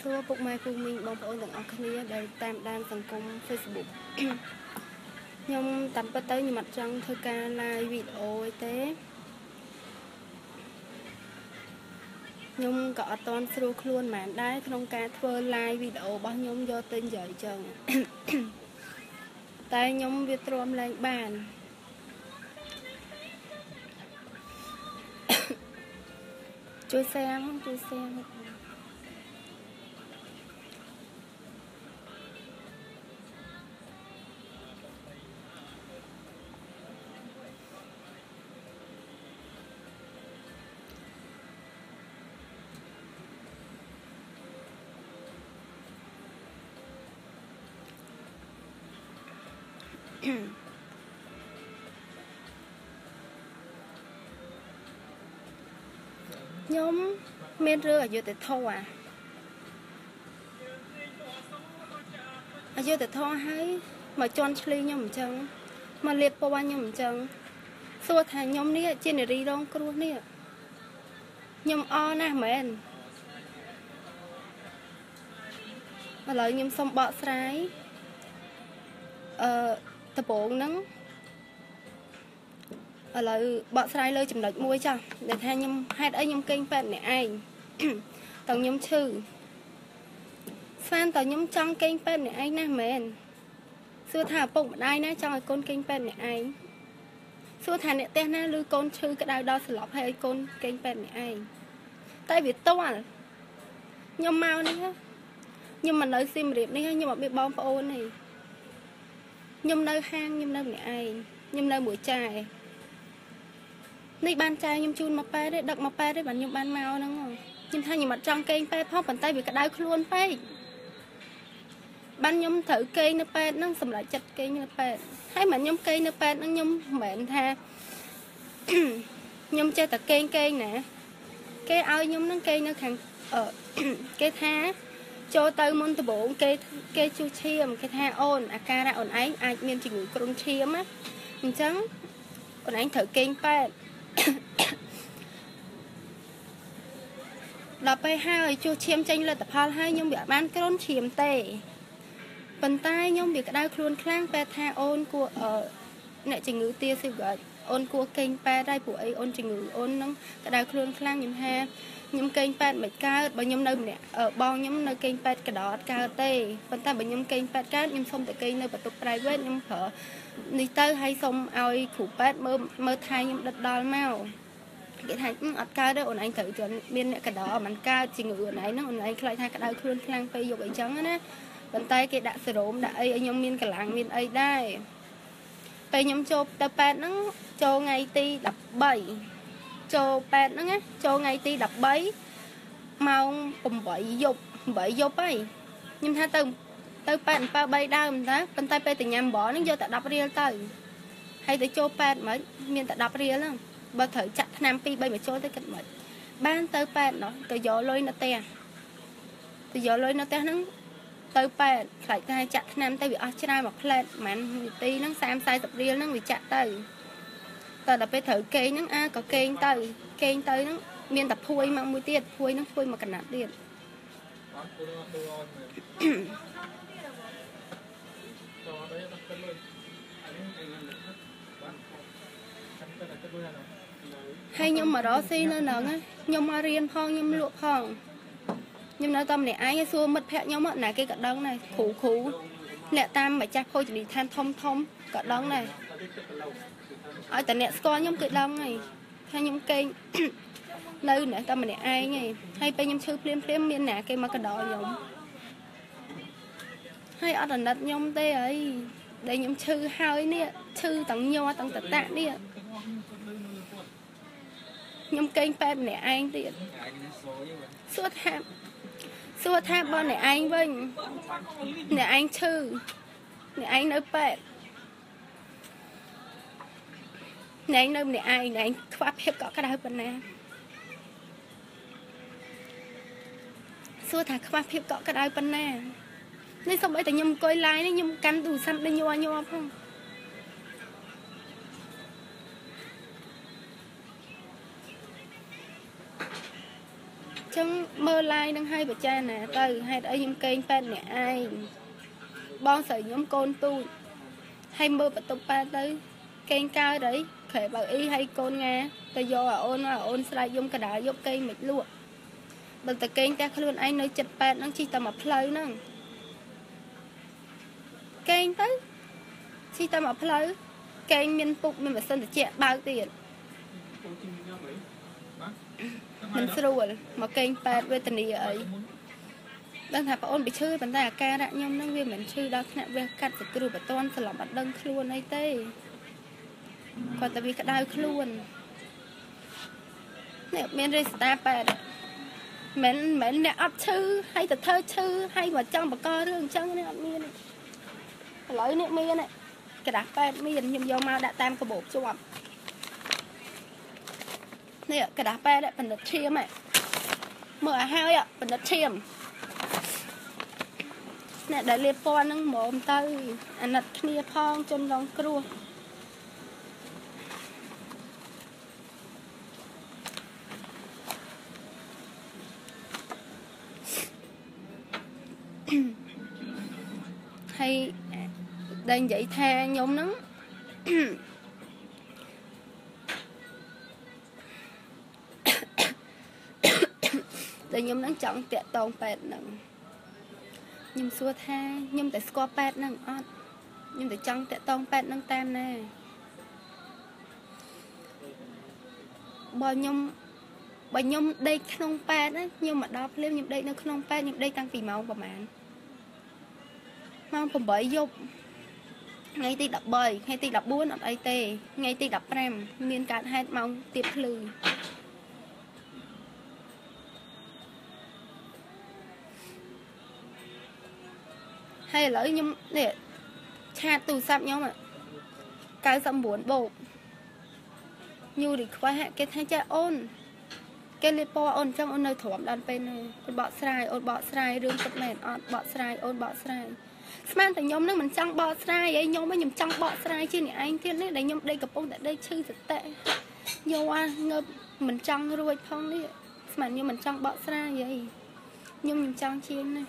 សួរពុកម៉ែពូមីងបងប្អូនទាំងអស់គ្នាដែលតាមដានសង្គម Facebook ខ្ញុំតាមពិតទៅខ្ញុំអត់ចង់ធ្វើការ live វីដេអូអីទេខ្ញុំក៏អត់ទាន់ស្រួលខ្លួនហ្មងដែរក្នុងការធ្វើ live វីដេអូរបស់ខ្ញុំយកទៅនិយាយចឹងតែខ្ញុំវាទ្រាំលែងបានជួយ share ផងជួយ share ខ្ញុំមានរឿងអយុត្តិធម៌អយុត្តិធម៌ហើយមកជន់ឈ្លីខ្ញុំអញ្ចឹងមកលាបពណ៌ខ្ញុំអញ្ចឹងសួរថាខ្ញុំនេះជានារីរងគ្រោះនេះខ្ញុំអណាស់មែនឥឡូវខ្ញុំសុំបកស្រាយដំបូងហ្នឹងឥឡូវបកស្រាយលើចំណុចមួយចាស់ដែលថាខ្ញុំហេតុអីខ្ញុំគេងពេទ្យម្នាក់ឯងតើខ្ញុំឈឺស្មានតើខ្ញុំចង់គេងពេទ្យម្នាក់ឯងណាស់មែនសួរថាឪពុកម្ដាយណាចង់ឲ្យកូនគេងពេទ្យម្នាក់ឯងសួរថាអ្នកផ្ទះណាឬកូនឈឺក្តៅដល់ស្លាប់ហើយឲ្យកូនគេងពេទ្យម្នាក់ឯងតែវាទាល់ខ្ញុំមកនេះខ្ញុំមកនៅសៀមរាបនេះខ្ញុំអត់មានបងប្អូនទេខ្ញុំនៅហាងខ្ញុំនៅម្នាក់ឯងខ្ញុំនៅមួយចែនេះបានចែខ្ញុំជូនមកប៉ែទេដឹកមកប៉ែទេបានខ្ញុំបានមកហ្នឹងខ្ញុំថាខ្ញុំអត់ចង់គេងពេទ្យផងប៉ុន្តែវាក្តៅខ្លួនពេកបានខ្ញុំត្រូវគេងនៅពេទ្យហ្នឹងសម្រាប់ចិត្តគេងនៅពេទ្យហើយមិនខ្ញុំគេងនៅពេទ្យហ្នឹងខ្ញុំមិនមែនថាខ្ញុំចេះតែគេងណាគេឲ្យខ្ញុំហ្នឹងគេងនៅខាងគេថាចូលទៅមុនដំបូងគេជួសឈាមគេថាអូនអាការៈអូនឯងអាចមានជំងឺគ្រុនឈាមណាអញ្ចឹងអូនឯងត្រូវគេងពេទ្យដល់ពេលហើយជួសឈាមចេញលទ្ធផលហើយខ្ញុំវាអត់បានគ្រុនឈាមទេប៉ុន្តែខ្ញុំវាក្តៅខ្លួនខ្លាំងពេទ្យថាអូនគួរអ្នកជំងឺទាស៊ីហ្គាអូនគួរគេងពេទ្យហើយព្រោះអីអូនជំងឺអូននឹងក្តៅខ្លួនខ្លាំងខ្ញុំថាខ្ញុំគេងពេទ្យមិនកើតបើខ្ញុំនៅម្នាក់បងខ្ញុំនៅគេងពេទ្យកដោអត់កើតទេប៉ុន្តែបើខ្ញុំគេងពេទ្យកើតខ្ញុំសុំតែគេងនៅបន្ទប់ private ខ្ញុំប្រើនេះទៅហើយសុំឲ្យគ្រូពេទ្យមើលថែខ្ញុំដិតដល់មកគេថាអត់កើតទេអូនឯងត្រូវមានអ្នកកដោមិនកើតជំងឺអូនឯងហ្នឹងអូនឯងខ្លាចថាក្តៅខ្លួនខ្លាំងពេកយកអីចឹងណាប៉ុន្តែគេដាក់សេរ៉ូមដាក់អីឲ្យខ្ញុំមានកម្លាំងមានអីដែរពេលខ្ញុំចូលទៅពេទ្យហ្នឹងចូលថ្ងៃទី13ចូលពេទ្យហ្នឹងណាចូលថ្ងៃទី13ម៉ោង8យប់8យប់ហើយខ្ញុំថាទៅពេទ្យ7 3ដើមតាប៉ុន្តែពេលទៅញ៉ាំអំបិលហ្នឹងយកតែ10រៀលទៅហើយទៅចូលពេទ្យមិនមានតែ10រៀលហ្នឹងបើត្រូវចាក់ថ្នាំ2 3មកចូលទៅគិតមិនបានទៅពេទ្យណោះទៅយកលុយនៅផ្ទះទៅយកលុយនៅផ្ទះហ្នឹងទៅពេទ្យខ្លាចតែចាក់ថ្នាំទៅវាអស់ច្រើនមួយផ្លែតប្រហែលនាទីហ្នឹង30 40រៀលហ្នឹងវាចាក់ទៅតែដល់ពេលត្រូវគេងហ្នឹងអាក៏គេងទៅហ្នឹងមានតែភួយមកមួយទៀតភួយហ្នឹងភួយមកកណាត់ទៀតហើយខ្ញុំមករកស៊ីនៅហ្នឹងខ្ញុំមករៀនផងខ្ញុំលក់ផងខ្ញុំនៅតែម្នាក់ឯងសួរមិត្តភក្តិខ្ញុំណាគេក៏ដឹងដែរគ្រូអ្នកតាមម្ចាស់ភោជនីយដ្ឋានធំធំក៏ដឹងដែរឲ្យតែអ្នកស្គាល់ខ្ញុំគឺដឹងហើយថាខ្ញុំគេងនៅណាតែម្នាក់ឯងឯងហើយពេលខ្ញុំឈឺភ្លាមភ្លាមមានណាគេមកកដោខ្ញុំហើយអត់អាណិតខ្ញុំទេអីដែលខ្ញុំឈឺហើយនេះឈឺទាំងញ័រទាំងតតាក់នេះខ្ញុំគេងពេទ្យម្នាក់ឯងទៀតសួរថាបើអ្នកឯងវិញអ្នកឯងឈឺអ្នកឯងនៅពេទ្យអ្នកឯងនៅម្នាក់ឯងអ្នកឯងខ្វះភាពកក់ក្ដៅប៉ុណ្ណាសួរថាខ្វះភាពកក់ក្ដៅប៉ុណ្ណានេះសូម្បីតែខ្ញុំអង្គុយឡាយនេះខ្ញុំកាន់ទូរស័ព្ទដូចញ័រផង ចឹងមើល live នឹងឲ្យបចាណាទៅហេតុអីខ្ញុំកេងពេទ្យអ្នកឯងបងស្រីខ្ញុំកូនទូចហើយមើលបន្ទប់ពេទ្យទៅកេងកើតអីក្រែបើអ៊ីហើយកូនងាទៅយកឲ្យអូនឲ្យអូនស្រែកយំកដាលយប់កេងមិនលក់បើតែកេងតែខ្លួនឯងនៅចិត្តពេទ្យហ្នឹងជិះតែមួយផ្លូវហ្នឹងកេងទៅជិះតែមួយផ្លូវកេងមានពុកមានម៉ាស៊ីនត្រជាក់បើកទៀតមិនស្រួលមកកេងពេទ្យវេទនាអីដឹងថាប្អូនbịឈឺប៉ុន្តែអាការៈខ្ញុំហ្នឹងវាមិនឈឺដល់ថ្នាក់វះកាត់សង្គ្រោះបន្ទាន់ស្លាប់អត់ដឹងខ្លួនអីទេគាត់តែវាក្តៅខ្លួននេះមានរេស្តាពេទ្យមិនមែនអ្នកអត់ឈឺហើយទៅធ្វើឈឺហើយមកចង់បករឿងអញ្ចឹងនេះអត់មានឥឡូវនេះមានក្តារពេទ្យមានខ្ញុំយកមកដាក់តាមកាបូបជាប់នេះក្តារពេទ្យបណ្ឌិតឈាមមើលឲ្យហើយបណ្ឌិតឈាមអ្នកដែលលាបពណ៌ហ្នឹងហ្មងទៅអាណិតគ្នាផងជនរងគ្រោះហើយដែលនិយាយថាខ្ញុំហ្នឹងដែលខ្ញុំហ្នឹងចង់តាក់តងពេទ្យហ្នឹងខ្ញុំសួរថាខ្ញុំតែស្គាល់ពេទ្យហ្នឹងអត់ខ្ញុំតែចង់តាក់តងពេទ្យហ្នឹងតាមណាបើខ្ញុំដេកក្នុងពេទ្យណាខ្ញុំមកដល់ភ្លាមខ្ញុំដេកនៅក្នុងពេទ្យខ្ញុំដេកតាំងពីម៉ោងប្រហែលម៉ោង8យប់ថ្ងៃទី13ថ្ងៃទី14អត់អីទេថ្ងៃទី15មានកើតហេតុម៉ោងទៀបភ្លឺហើយឥឡូវខ្ញុំនេះឆាតទូរស័ព្ទខ្ញុំ99បូក new request គេថាចាអូនគេលេបពណ៌អូនអញ្ចឹងអូននៅទ្រាំដល់ពេលនេះអូនបកស្រាយអូនបកស្រាយរឿងពិតមែនអត់បកស្រាយអូនបកស្រាយស្មានតែខ្ញុំនឹងមិនចង់បកស្រាយអីខ្ញុំខ្ញុំចង់បកស្រាយជាអ្នកឯងទៀតនេះដែលខ្ញុំដេកកំពុងតែដេកឈឺសតិយកអាងើបមិនចង់រួចផងនេះស្មានខ្ញុំមិនចង់បកស្រាយអីខ្ញុំចង់ជាងនេះ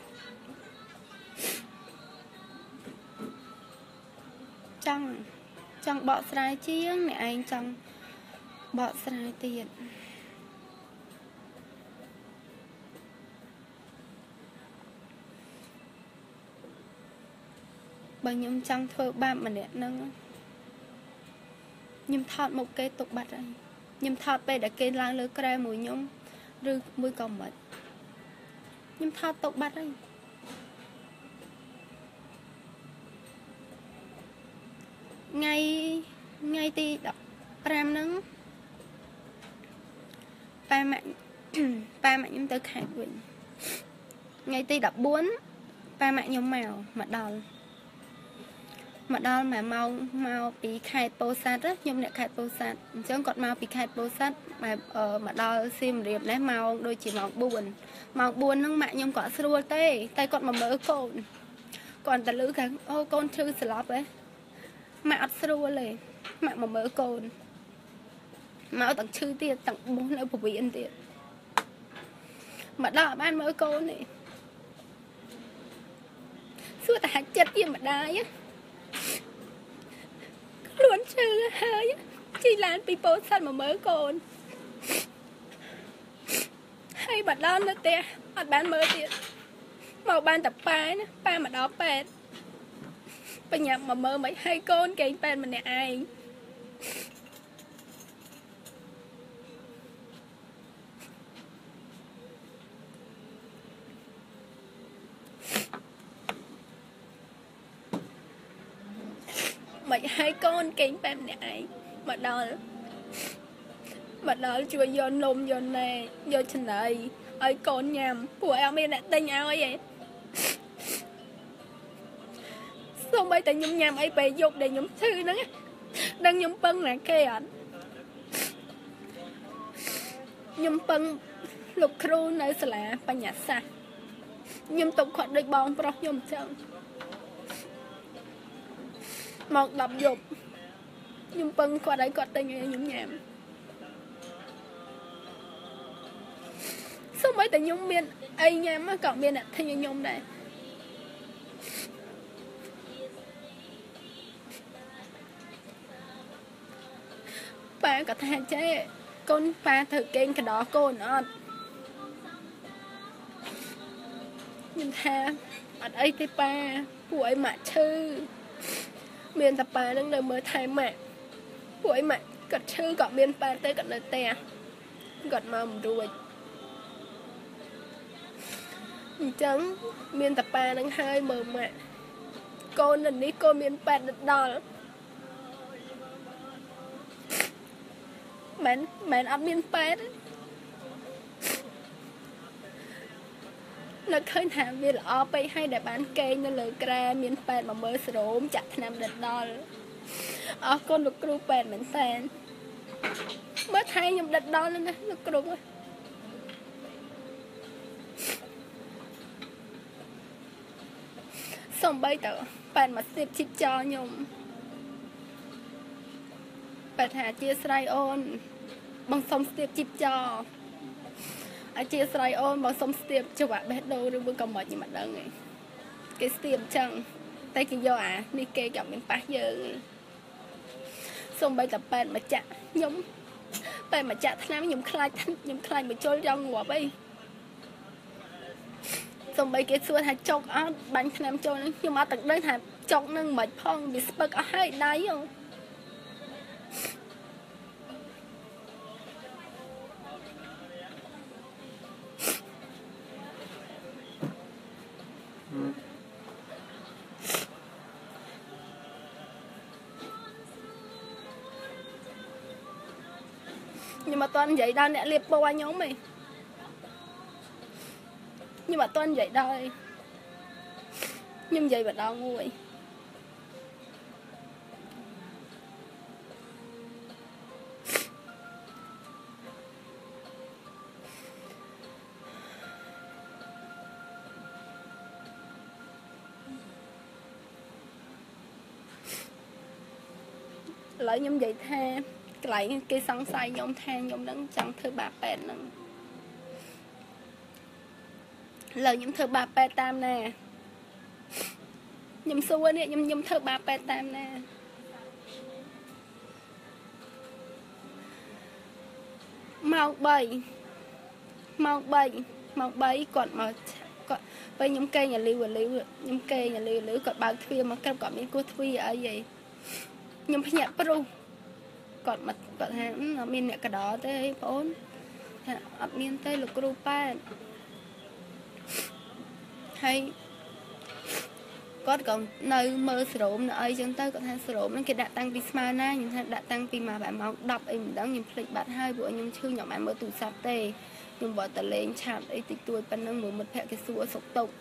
ចង់បកស្រាយជាងអ្នកឯងចង់បកស្រាយទៀតបើខ្ញុំចង់ធ្វើបាបម្នាក់ហ្នឹងខ្ញុំថតមុខគេទុកបាត់ហើយខ្ញុំថតពេលដែលគេឡើងលើក្រែមួយខ្ញុំឬមួយក៏មិនខ្ញុំថតទុកបាត់ហើយថ្ងៃទី15ហ្នឹងប៉ាម៉ាក់ខ្ញុំទៅខេត្តវិញថ្ងៃទី14ប៉ាម៉ាក់ខ្ញុំមកដល់មួយម៉ោងមកពីខេត្តពោធិ៍សាត់ខ្ញុំអ្នកខេត្តពោធិ៍សាត់អញ្ចឹងគាត់មកពីខេត្តពោធិ៍សាត់មកដល់សៀមរាបនេះម៉ោងដូចជាម៉ោង4ម៉ោង4ហ្នឹងម៉ាក់ខ្ញុំក៏ស្រួលទេតែគាត់មកមើលកូនគាត់តែលឺខាងអូកូនឈឺស្លាប់ហ៎ម៉ាក់អត់ស្រួលទេម៉ាក់មកមើលកូនមកទាំងឈឺទៀតទាំងបុះនៅពវៀនទៀតមកដល់អត់បានមើលកូនទេសួរតែហាច់ចិត្តជាម្ដាយខ្លួនឈឺហើយជិះឡានពីពោធិ៍សាត់មកមើលកូនហើយបាត់ដល់នៅផ្ទះអត់បានមើលទៀតមកបានតែប៉ាណាប៉ាមកដល់ពេទ្យបញ្ញាមកមើលមិនឲ្យកូនគេងពេទ្យម្នាក់ឯងមិនឲ្យកូនគេងពេទ្យម្នាក់ឯងមកដល់ជួយយកនំយកណែយកចំណីឲ្យកូនញ៉ាំពួកឯងមានអ្នកទិញឲ្យឯងសូម្បីតែខ្ញុំញ៉ាំអីពេលយប់ដែលខ្ញុំឈឺហ្នឹងដឹងខ្ញុំពឹងណាគេអត់ខ្ញុំពឹងលោកគ្រូនៅសាលាបញ្ញាសាស្ត្រខ្ញុំទុកគាត់ដូចបងប្រុសខ្ញុំអញ្ចឹងម៉ោង10យប់ខ្ញុំពឹងគាត់ឲ្យគាត់ទិញឲ្យខ្ញុំញ៉ាំសូ ម្បីតែខ្ញុំមានអីញ៉ាំក៏មានអ្នកទិញឲ្យខ្ញុំដែរប៉ាក៏ថាចេះកូនប៉ាត្រូវកេងកដោកូនអត់ខ្ញុំថាអត់អីទេប៉ាពួកឯងម៉ាក់ឈឺមានតែប៉ានឹងនៅមើលថែម៉ាក់ពួកឯងម៉ាក់គាត់ឈឺក៏មានប៉ាទេគាត់នៅផ្ទះគាត់មកមិនរួចអញ្ចឹងមានតែប៉ានឹងហើយមើលម៉ាក់កូននៅនេះកូនមានប៉ាដល់មិនអត់មានប៉ែតនៅឃើញថាវាល្អពេកហើយដែលបានកេងនៅលើក្រែមានប៉ែតមកមើលសរោមចាក់ថ្នាំដល់អរគុណលោកគ្រូប៉ែតមែនតើមើលថៃខ្ញុំដិតដល់ណាលោកគ្រូសំបីតើប៉ែតមកស្ទាបជីបចោលខ្ញុំប៉ែតថាអធិស្ឋានអូនបងសុំស្ទាបជីបចោលអធិស្ឋានអូនបងសុំស្ទាបច្រវាក់បេះដូងឬមួយក៏មិនខ្ញុំមិនដឹងទេគេស្ទាបអញ្ចឹងតែគេយកអានេះគេក៏មានប៉ះយើងសំបីតប៉ែតមកចាក់ខ្ញុំប៉ែតមកចាក់ថ្នាំខ្ញុំខ្លាចមកជុលយ៉ាងងាប់អីសំបីគេសួរថាចុកអត់បាញ់ថ្នាំចូលហ្នឹងខ្ញុំអត់ទាំងដឹងថាចុកហ្នឹងមិនផងវាស្ពឹកអស់ហើយដៃហ៎ខ្ញុំអត់ទាន់និយាយដល់អ្នកលៀបពណ៌ខ្ញុំទេខ្ញុំអត់ទាន់និយាយដល់ទេខ្ញុំនិយាយម្ដងមួយឥឡូវខ្ញុំនិយាយថាកន្លែងគេសង្ស័យខ្ញុំថាខ្ញុំនឹងចង់ធ្វើបាបពេទ្យហ្នឹងឥឡូវខ្ញុំធ្វើបាបពេទ្យតាមណាខ្ញុំសួរនេះខ្ញុំធ្វើបាបពេទ្យតាមណាម៉ោង3គាត់មកគាត់ពេលខ្ញុំកេងអាលីវខ្ញុំកេងអាលីវគាត់បើកទ្វារមកក្រឹបគាត់មានគោះទ្វារអីហីខ្ញុំភ្ញាក់ព្រុសគាត់មកគាត់ថាអត់មានអ្នកកដោទេបងអូនថាអត់មានទេលោកគ្រូប៉ែតហើយគាត់ក៏នៅមើលសរោមនៅអីចឹងទៅគាត់ថាសរោមហ្នឹងគេដាក់តាំងពីស្មើណាខ្ញុំថាដាក់តាំងពីមកបែបម៉ោង10អីមិនដឹងខ្ញុំភ្លេចបាត់ហើយព្រោះខ្ញុំឈឺខ្ញុំមិនមើលទូរស័ព្ទទេខ្ញុំបើតលេងឆាតអីតិចតួចប៉ុណ្ណឹងមើលមិត្តភក្តិគេសួរសុខទុក្ខ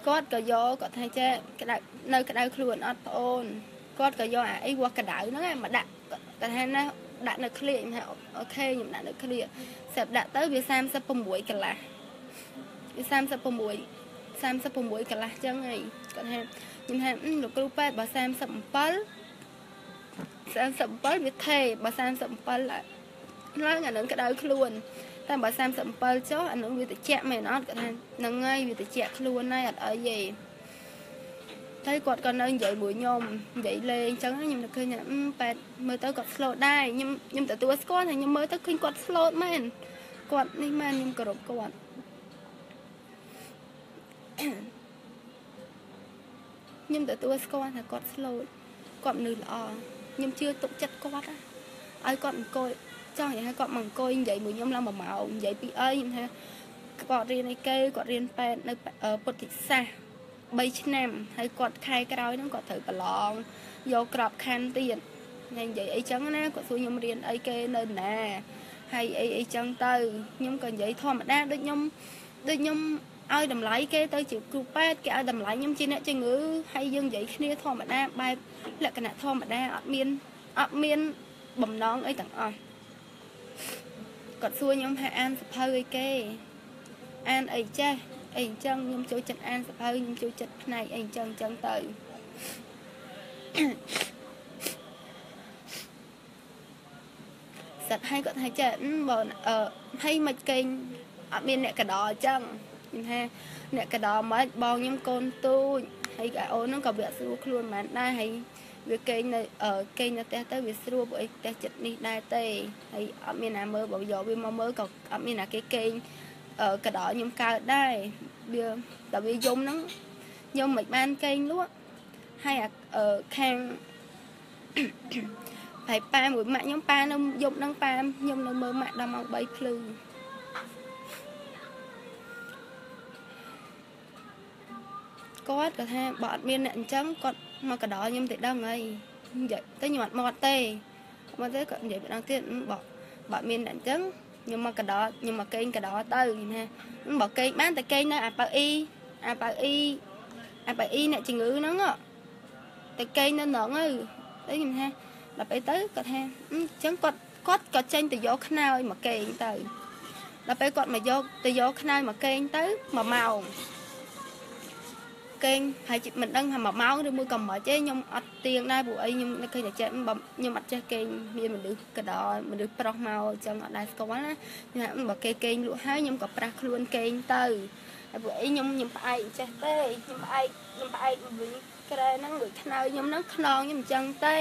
គាត់ក៏យកគាត់ថាចេះក្តៅនៅក្តៅខ្លួនអត់ប្អូនគាត់ក៏យកអាអីវាស់ក្តៅហ្នឹងមកដាក់គាត់ថាណាដាក់នៅក្លៀកខ្ញុំថាអូខេខ្ញុំដាក់នៅក្លៀកស្រាប់ដាក់ទៅវា36កន្លះវា36កន្លះចឹងហើយគាត់ថាខ្ញុំថាលោកគ្រូពេទ្យបើ37វាថេបើ37ឡើងអានឹងក្តៅខ្លួនតែបើ37ចុះអានឹងវាត្រជាក់មែនអត់គាត់ថាហ្នឹងហើយវាត្រជាក់ខ្លួនហើយអត់អីទេតែគាត់ក៏នៅនិយាយមួយខ្ញុំនិយាយលេងអញ្ចឹងខ្ញុំនឹកឃើញថាប៉ែតមើលទៅគាត់ slow ដែរខ្ញុំទទួលស្គាល់ថាខ្ញុំមើលទៅឃើញគាត់ slow មែនគាត់នេះមែនខ្ញុំគោរពគាត់ខ្ញុំទទួលស្គាល់ថាគាត់ slow គាត់មនុស្សល្អខ្ញុំជឿទុកចិត្តគាត់ឲ្យគាត់អង្គុយចង់និយាយថាគាត់មកអង្គុយនិយាយមួយខ្ញុំឡើង1ម៉ោងនិយាយពីអីខ្ញុំថាគាត់រៀនអីគេគាត់រៀនពេទ្យនៅពុទ្ធិសាស3ឆ្នាំហើយគាត់ខែក្រោយហ្នឹងគាត់ត្រូវប្រឡងយកក្របខ័ណ្ឌទៀតនិយាយអីចឹងណាគាត់សួរខ្ញុំរៀនអីគេនៅណាហើយអីអីចឹងទៅខ្ញុំក៏និយាយធម្មតាដូចខ្ញុំឲ្យតម្លៃគេទៅជាគ្រូពេទ្យគេឲ្យតម្លៃខ្ញុំជាអ្នកជំងឺហើយយើងនិយាយគ្នាធម្មតាបែបលក្ខណៈធម្មតាអត់មានបំណងអីទាំងអស់គាត់សួរខ្ញុំថាអានសភៅអីគេអានអីចេះអីអញ្ចឹងខ្ញុំចូលចិត្តអានសភៅខ្ញុំចូលចិត្តផ្នែកអីអញ្ចឹងទៅ សិតហើយគាត់ថាចេះបើហើយមិនគេងអត់មានអ្នកកដោអញ្ចឹងខ្ញុំថាអ្នកកដោមិនបងខ្ញុំកូនទូចហើយអូនហ្នឹងក៏វាស្រួលខ្លួនមិនដែរហើយវាគេងនៅគេងនៅផ្ទះទៅវាស្រួលព្រោះអីផ្ទះចិត្តនេះដែរទេហើយអត់មានណាមើលបើយកវាមកមើលក៏អត់មានណាគេគេងកដោខ្ញុំកើតដែរវាតែវាយំហ្នឹងខ្ញុំមិនបានគេងលក់ហើយខាងហើយប៉ាមួយម៉ាក់ខ្ញុំប៉ានៅយប់ហ្នឹងប៉ាខ្ញុំនៅមើលម៉ាក់ដល់ម៉ោង3ភ្លឺគាត់ក៏ថាបើអត់មានអ្នកអញ្ចឹងគាត់មកកដោខ្ញុំទៅដឹងហើយនិយាយទៅខ្ញុំអត់មកទេមកទេគាត់និយាយម្ដងទៀតបើអត់មានអ្នកអញ្ចឹងខ្ញុំមកកដោខ្ញុំមកគេងកដោទៅខ្ញុំថាបើគេងបានតែគេងនៅអាប៉ៅអ៊ីអាប៉ៅអ៊ីអាប៉ៅអ៊ីអ្នកជំងឺហ្នឹងតែគេងនៅហ្នឹងទៅខ្ញុំថាដល់ពេលទៅគាត់ថាអញ្ចឹងគាត់ក៏ចេញទៅយកខ្នើយមកគេងទៅដល់ពេលគាត់មកយកទៅយកខ្នើយមកគេងទៅ1ម៉ោងគេងហើយមិនដឹងថា1ម៉ោងឬមួយក៏មិនទេខ្ញុំអត់ទៀងដែរព្រោះអីខ្ញុំឃើញតែចេះខ្ញុំអត់ចេះគេងមានមនុស្សកដោមនុស្សប្រុសមកអញ្ចឹងអត់ដែរស្គាល់ណាបើគេគេងលក់ហើយខ្ញុំក៏ប្រាស់ខ្លួនគេងទៅហើយព្រោះអីខ្ញុំផ្អែកចេះទេខ្ញុំផ្អែកវិញក្រែហ្នឹងមួយខ្នើយខ្ញុំហ្នឹងខ្នងខ្ញុំអញ្ចឹងទេ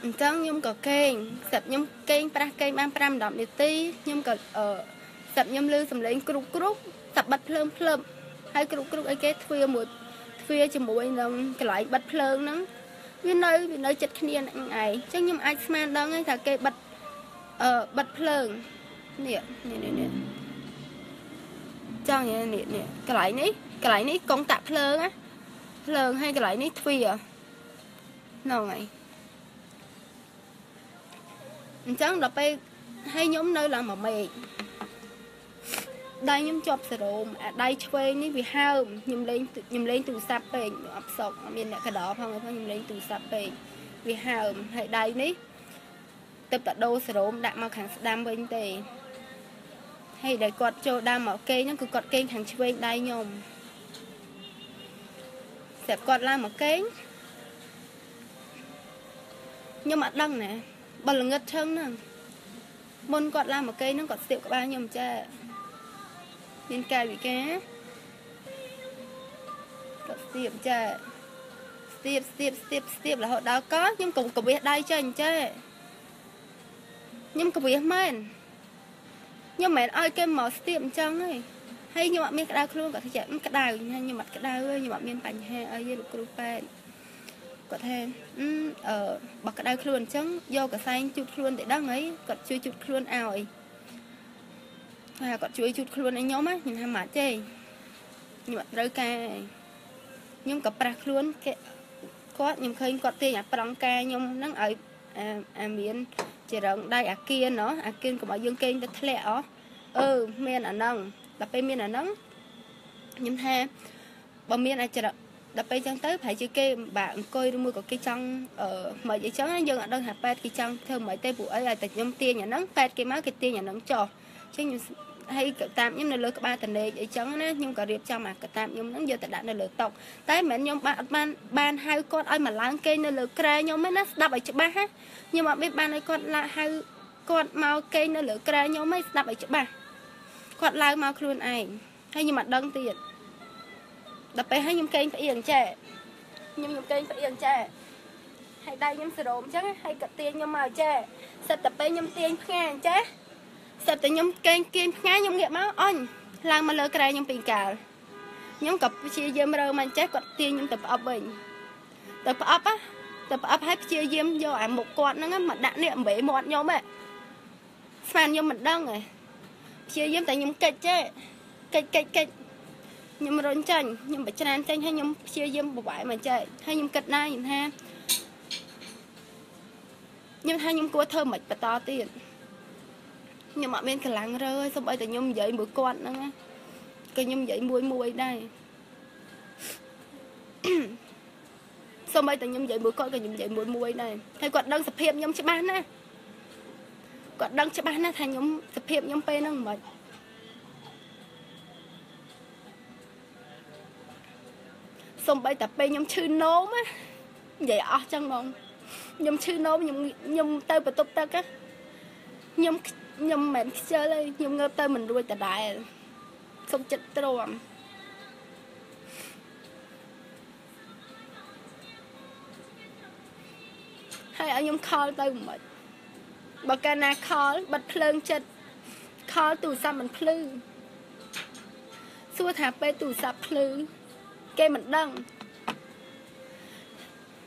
អញ្ចឹងខ្ញុំក៏គេងស្រាប់ខ្ញុំគេងប្រាស់គេងបាន5 10នាទីខ្ញុំក៏ស្រាប់ខ្ញុំឮសំឡេងគ្រុកគ្រុកស្រាប់បិទភ្លើងភ្លឹបហើយគ្រុកគ្រុកអីគេទ្វាមួយទ្វាជាមួយនឹងកន្លែងបិទភ្លើងហ្នឹងវានៅចិត្តគ្នាហ្នឹងឯងអញ្ចឹងខ្ញុំអាចស្មានដឹងថាគេបិទបិទភ្លើងនេះនេះនេះចង់នេះនេះកន្លែងនេះកុងតាក់ភ្លើងណាភ្លើងហើយកន្លែងនេះទ្វាហ្នឹងហើយអញ្ចឹងដល់ពេលហើយខ្ញុំនៅឡើងមួយមេឃដៃខ្ញុំជាប់សេរ៉ូមអាដៃឆ្វេងនេះវាហើមខ្ញុំលេងទូរស័ព្ទពេកអត់សុកអត់មានអ្នកកដោផងខ្ញុំលេងទូរស័ព្ទពេកវាហើមហើយដៃនេះទៅតែដូរសេរ៉ូមដាក់មកខាងស្ដាំវិញទេហើយដែលគាត់ចូលដើមមកគេងហ្នឹងគឺគាត់គេងខាងឆ្វេងដៃខ្ញុំស្រាប់គាត់ឡើងមកគេងខ្ញុំអត់ដឹងណាបើល្ងឹតឈឹងហ្នឹងមុនគាត់ឡើងមកគេហ្នឹងគាត់ស្ទាបក្បាលខ្ញុំចាមានកាយវិការគាត់ស្ទាបចាស្ទាបស្ទាបស្ទាបស្ទាបរហូតដល់កខ្ញុំក៏កវះដៃចេញចាខ្ញុំកវះមែនខ្ញុំមិនមែនឲ្យគេមកស្ទាបអញ្ចឹងទេហើយខ្ញុំអត់មានក្តៅខ្លួនគាត់ថាចាក្តៅខ្ញុំអត់ក្តៅទេខ្ញុំអត់មានបញ្ហាអីទេលោកគ្រូពេទ្យគាត់ថាបើក្តៅខ្លួនអញ្ចឹងយកកសែងជូតខ្លួនទៅដឹងអីគាត់ជួយជូតខ្លួនឲ្យហើយគាត់ជួយជូតខ្លួនឲ្យខ្ញុំណាខ្ញុំថាមិនទេខ្ញុំអត់ត្រូវការខ្ញុំក៏ប្រាស់ខ្លួនគេគាត់ខ្ញុំឃើញគាត់ទាញអាប្រង់ការខ្ញុំហ្នឹងឲ្យអាមានចរឹងដៃអាគៀនណោះអាគៀនកុំឲ្យយើងគេងទៅធ្លាក់អស់មានអាហ្នឹងដល់ពេលមានអាហ្នឹងខ្ញុំថាបើមានអាចរឹងដល់ពេលចឹងទៅប្រហែលជាគេបាក់អង្គុយឬមួយក៏គេចង់មិនអីចឹងយើងអត់ដឹងថាពេទ្យគេចង់ធ្វើមិនទេព្រោះអីឲ្យតែខ្ញុំទាញអាហ្នឹងពេទ្យគេមកគេទាញអាហ្នឹងចុះចឹងខ្ញុំហើយតាមខ្ញុំនៅលើក្បាលតនេកអីចឹងណាខ្ញុំក៏រៀបចំអាកតាបខ្ញុំហ្នឹងយកទៅដាក់នៅលើតុតែមិនមែនខ្ញុំបានអត់បានហៅគាត់ឲ្យមកឡើងគេងនៅលើគ្រែខ្ញុំទេណាស្ដាប់ឲ្យច្បាស់ណាខ្ញុំអត់មានបានឲ្យគាត់ឡាហៅគាត់មកគេងនៅលើគ្រែខ្ញុំទេស្ដាប់ឲ្យច្បាស់គាត់ឡើងមកខ្លួនឯងហើយខ្ញុំអត់ដឹងទៀតដល់ពេលហើយខ្ញុំគេងផ្អៀងចេះខ្ញុំគេងផ្អៀងចេះហើយដៃខ្ញុំសរោមអញ្ចឹងហើយក៏ទាញខ្ញុំមកចេះសិតតែពេលខ្ញុំទាញផ្ងាអញ្ចេះសិតតែខ្ញុំគេងគៀនផ្ងាខ្ញុំងាកមកអញឡើងមកលើក្រែខ្ញុំពីរកាលខ្ញុំក៏ព្យាយាមរើមកអញ្ចេះគាត់ទាញខ្ញុំទៅផ្អប់វិញទៅផ្អប់ណាទៅផ្អប់ហើយព្យាយាមយកអាមុខគាត់ហ្នឹងមកដាក់នេះអំបេមាត់ខ្ញុំហ៎ស្មានខ្ញុំមិនដឹងហ៎ព្យាយាមតែខ្ញុំកិច្ចចេះកិច្ចកិច្ចកិច្ចខ្ញុំរុញចាញ់ខ្ញុំបច្រានចាញ់ហើយខ្ញុំព្យាយាមបវ៉ែមកចេះហើយខ្ញុំគិតដែរខ្ញុំថាខ្ញុំគួរធ្វើមិនបន្តទៀតខ្ញុំអត់មានកម្លាំងរើហើយសូម្បីតែខ្ញុំនិយាយមួយគាត់ហ្នឹងណាក៏ខ្ញុំនិយាយមួយមួយដែរសូម្បីតែខ្ញុំនិយាយមួយគាត់ក៏ខ្ញុំនិយាយមួយមួយដែរហើយគាត់ដឹងសភាពខ្ញុំច្បាស់ណាស់ គាត់ដឹងច្បាស់ណាស់ថាខ្ញុំសភាពខ្ញុំពេលហ្នឹងមិនសំបីតែពេលខ្ញុំឈឺនោមណានិយាយអស់ចឹងហ្មងខ្ញុំឈឺនោមខ្ញុំទៅបន្ទប់ទឹកខ្ញុំខ្ញុំមិនខ្ជិលទេខ្ញុំងើបទៅមិនរួចដដែលសុំចិត្តទ្រាំហើយឲ្យខ្ញុំខលទៅមិនបើកាលណាខលបិទភ្លើងចិត្តខលទូរស័ព្ទមិនភ្លឺសួរថាពេលទូរស័ព្ទភ្លឺគេមិនដឹង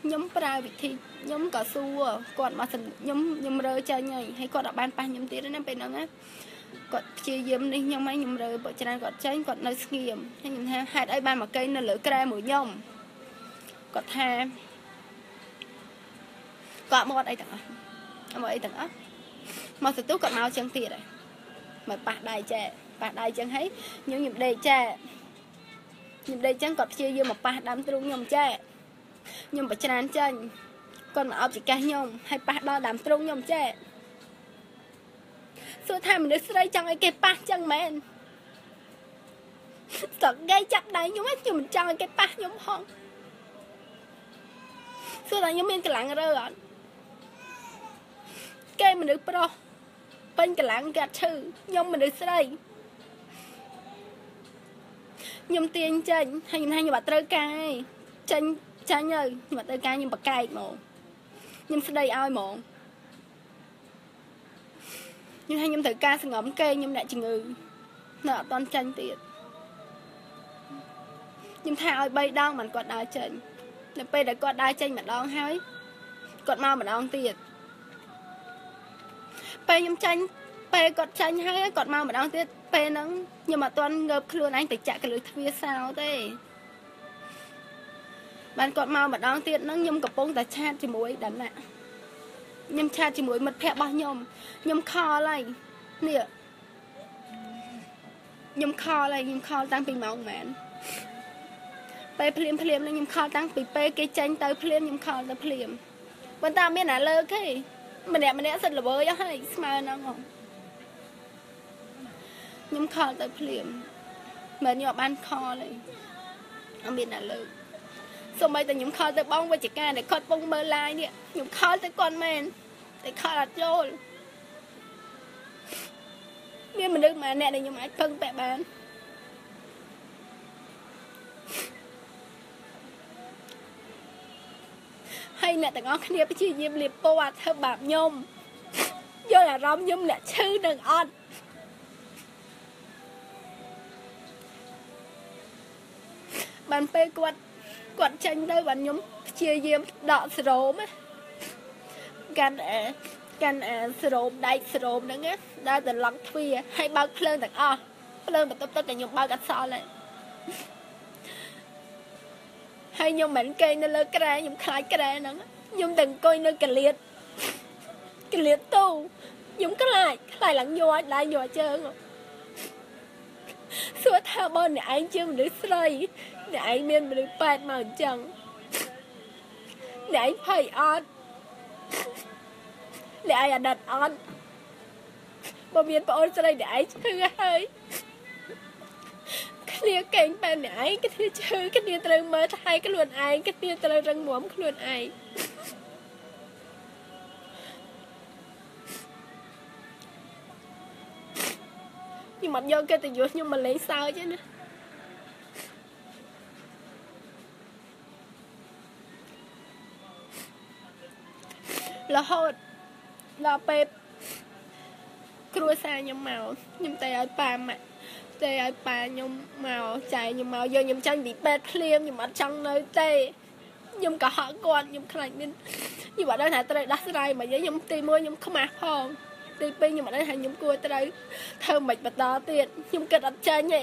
ខ្ញុំប្រើវិធីខ្ញុំក៏សួរគាត់មកខ្ញុំរើចេញហើយគាត់អត់បានប៉ះខ្ញុំទៀតណាពេលហ្នឹងណាគាត់ព្យាយាមនេះខ្ញុំហើយខ្ញុំរើបើច្រើនគាត់ចេញគាត់នៅស្ងៀមហើយខ្ញុំថាហេតុអីបានមកគេនៅលើក្រែមួយខ្ញុំគាត់ថាគាត់មកអត់អីទាំងអស់មកអីទាំងអស់មកសន្ទុះគាត់មកចឹងទៀតហើយមកប៉ះដៃចែប៉ះដៃចឹងហើយខ្ញុំដេកចែខ្ញុំដេកចឹងគាត់ព្យាយាមមកប៉ះដើមទ្រូងខ្ញុំចែខ្ញុំបច្រានចេញគាត់មកអោបចង្កេះខ្ញុំហើយប៉ះដល់ដើមទ្រូងខ្ញុំចែសួរថាមនុស្សស្រីចង់ឲ្យគេប៉ះចឹងមែនសឹកគេចាប់ដៃខ្ញុំខ្ញុំមិនចង់ឲ្យគេប៉ះខ្ញុំផងសួរថាខ្ញុំមានកម្លាំងរើអត់គេមនុស្សប្រុសពេញកម្លាំងគេអត់ឈឺខ្ញុំមនុស្សស្រីខ្ញុំទាញចេញហើយខ្ញុំថាខ្ញុំអត់ត្រូវការទេចេញចាញ់ហើយខ្ញុំអត់ត្រូវការខ្ញុំបកែកហ្មងខ្ញុំស្ដីឲ្យហ្មងខ្ញុំថាខ្ញុំត្រូវការសង្ងំគេខ្ញុំអ្នកជំងឺនៅអត់តន់ចាញ់ទៀតខ្ញុំថាឲ្យ3ដងមិនគាត់ដើរចេញនៅពេលដែលគាត់ដើរចេញម្ដងហើយគាត់មកម្ដងទៀតពេលខ្ញុំចាញ់ពេលគាត់ចាញ់ហើយគាត់មកម្ដងទៀតពេលហ្នឹងខ្ញុំអត់ទាន់ងើបខ្លួនឯងទៅចាក់កលឹះទ្វារសោទេបានគាត់មកម្ដងទៀតហ្នឹងខ្ញុំកំពុងតែឆាតជាមួយដាណាខ្ញុំឆាតជាមួយមិត្តភក្តិរបស់ខ្ញុំខ្ញុំខលហើយនេះខ្ញុំខលហើយខ្ញុំខលតាំងពីម៉ោងប៉ុន្មានពេលភ្លាមភ្លាមខ្ញុំខលតាំងពីពេលគេចេញទៅភ្លាមខ្ញុំខលទៅភ្លាមប៉ុន្តែមានណាលើកទេម្នាក់ម្នាក់សិតល្វើយអស់ហើយស្មើហ្នឹងហ៎ខ្ញុំខលទៅភ្លាមមិនខ្ញុំអត់បានខលទេអត់មានណាលើកសូម្បីតែខ្ញុំខលទៅបងវិជ្ជការដែលគាត់ពងមើល live នេះខ្ញុំខលទៅគាត់មែនតែខលអត់ចូលមានមនុស្សម្នាក់ដែលខ្ញុំអាចពឹងពាក់បានហើយអ្នកទាំងអស់គ្នាព្យាយាមលាបពណ៌ធ្វើបាបខ្ញុំយល់អារម្មណ៍ខ្ញុំអ្នកឈឺនឹងអត់បានពេលគាត់ចេញទៅបានខ្ញុំព្យាយាមដកសរោមកាន់សរោមដែកសរោមហ្នឹងដើរទៅឡង់ទ្វារហើយបើកភ្លើងទាំងអស់ភ្លើងបន្ទប់ទឹកក៏ខ្ញុំបើកអត់សល់ដែរហើយខ្ញុំមិនគេងនៅលើក្រែខ្ញុំខ្លាចក្រែហ្នឹងខ្ញុំតែអង្គុយនៅកលៀតទូខ្ញុំខ្លាចឡើងញ័រដៃញ័រជើងសួរថាបើអ្នកឯងជាមនុស្សស្រីអ្នកឯងមានមនុស្សប៉ែតមកអញ្ចឹងអ្នកឯងភ័យអត់អ្នកឯងអាណិតអត់បើមានប្អូនស្រីអ្នកឯងឈឺហើយគ្នាកេងបែបអ្នកឯងគ្នាឈឺគ្នាត្រូវមើលថែខ្លួនឯងគ្នាត្រូវរឹងមាំខ្លួនឯងខ្ញុំអត់យកកិត្តិយសខ្ញុំមកលេងសើចទេណារហូតដល់ពេលគ្រួសារខ្ញុំមកខ្ញុំតែឲ្យប៉ាម៉ាក់តែឲ្យប៉ាខ្ញុំមកចែខ្ញុំមកយកខ្ញុំចាញ់ពីពេទ្យភ្លាមខ្ញុំអត់ចង់នៅទេខ្ញុំក៏ហក់គាត់ខ្ញុំខ្លាចមានខ្ញុំអត់ដឹងថាត្រូវដោះស្រាយមកខ្ញុំទី1ខ្ញុំខ្មាស់ផងទី2ខ្ញុំអត់ដឹងថាខ្ញុំគួរត្រូវធ្វើមិនបន្តទៀតខ្ញុំគិតអត់ចេញទេ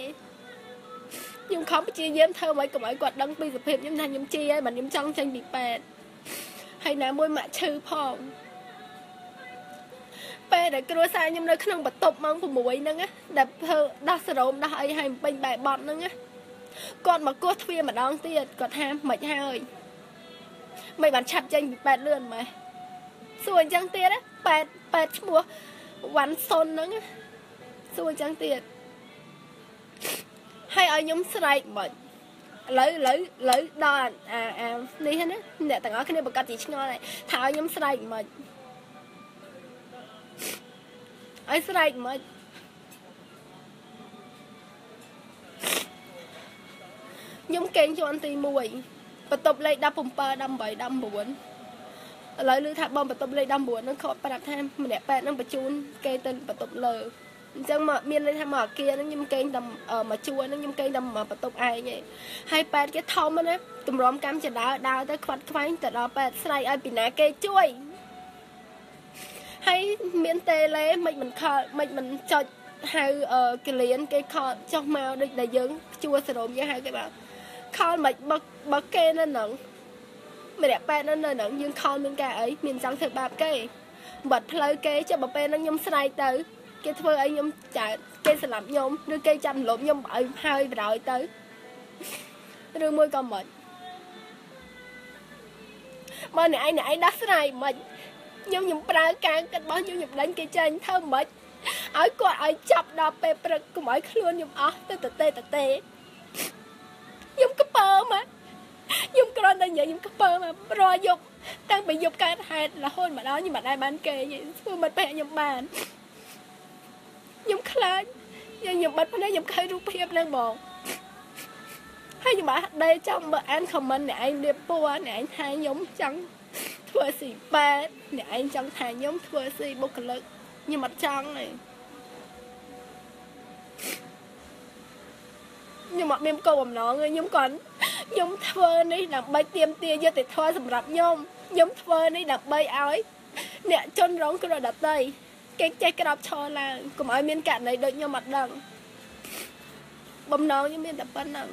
ខ្ញុំខំព្យាយាមធ្វើឲ្យកុំឲ្យគាត់ដឹងពីសភាពខ្ញុំថាខ្ញុំជាហើយបើខ្ញុំចង់ចេញពីពេទ្យហើយណាមួយម៉ាក់ឈឺផងពេលដែលគ្រួសារខ្ញុំនៅក្នុងបន្ទប់ម៉ោង6ហ្នឹងណាដែលធ្វើដោះសរោមដោះអីឲ្យពេញបែបបត់ហ្នឹងណាគាត់មកគោះទ្វារម្ដងទៀតគាត់ថាមិនហើយមិនបានឆាប់ចេញពីពេទ្យលឿនម៉េះសួរអញ្ចឹងទៀតណាពេទ្យឈ្មោះ វ៉ាន់សុនហ្នឹងសួរចឹងទៀតហើយឲ្យខ្ញុំស្រែកមិនឥឡូវឥឡូវឥឡូវដល់អាអានេះណាអ្នកទាំងអស់គ្នាប្រកាសជាឆ្ងល់ហើយថាឲ្យខ្ញុំស្រែកមិនឲ្យស្រែកមិនខ្ញុំកេងជាន់ទី1បន្ទប់លេខ17 18 19ឥឡូវឮថាបងបន្ទប់លេខ19ហ្នឹងគាត់ប្រាប់ថាម្នាក់ប៉ែតហ្នឹងបញ្ជូនគេទៅបន្ទប់លើអញ្ចឹងមកមានន័យថាមកអាគារហ្នឹងខ្ញុំកេងតែមួយជួរហ្នឹងខ្ញុំកេងតែមួយបន្ទប់ឯងឯងហើយប៉ែតគេធំណាតម្រាំកម្មចដើដើរទៅខ្វាត់ខ្វែងទៅដល់ប៉ែតស្រែកឲ្យពីណាគេជួយហើយមានតេឡេមិនមិនខលមិនមិនចុចហៅកលៀនគេខលចុះមកដូចដែលយើងជួសរោមយើងហៅគេបាទខលមិនបើគេនៅហ្នឹងម្នាក់ប៉ែតនៅហ្នឹងយើងខលមានការអីមានចង់ធ្វើបាបគេបាត់ផ្លូវគេចុះបើពេលហ្នឹងខ្ញុំស្រែកទៅគេធ្វើអីខ្ញុំចែកគេស្លាប់ខ្ញុំឬគេចាប់លំខ្ញុំឲ្យហើយបរោយទៅឬមួយក៏មិនបើអ្នកឯងអ្នកឯងដោះស្រាយមិនខ្ញុំប្រើការគិតរបស់ខ្ញុំខ្ញុំដេញគេចេញធ្វើមិនឲ្យគាត់ឲ្យចាប់ដល់ពេលព្រឹកកុំឲ្យខ្លួនខ្ញុំអស់ទៅតទេតទេខ្ញុំក្ពើមកខ្ញុំគ្រាន់តែនិយាយខ្ញុំក្ពើមករយយប់តាំងពីយប់កើតហេតុរហូតមកដល់ខ្ញុំមិនដែលបានគេធ្វើមិត្តភក្តិខ្ញុំបានខ្ញុំខ្លាចខ្ញុំបិទភ្នែកខ្ញុំឃើញរូបភាពហ្នឹងហ្មងហើយខ្ញុំអត់ដេកចាំបើអាន comment អ្នកឯងរៀបពណ៌អ្នកឯងថាខ្ញុំចង់ធ្វើស៊ីប៉ែតអ្នកឯងចង់ថាខ្ញុំធ្វើស៊ីបុគ្គលិកខ្ញុំអត់ចង់ទេខ្ញុំអត់មានគោលបំណងទេខ្ញុំគាត់ខ្ញុំធ្វើនេះដើម្បីទាមទារយុត្តិធម៌សម្រាប់ខ្ញុំខ្ញុំធ្វើនេះដើម្បីឲ្យអ្នកជនរងគ្រោះដទៃគេចេះក្របឈរឡើងកុំឲ្យមានករណីដូចខ្ញុំអត់ដឹងបំណងខ្ញុំមានតែប៉ុណ្្នឹង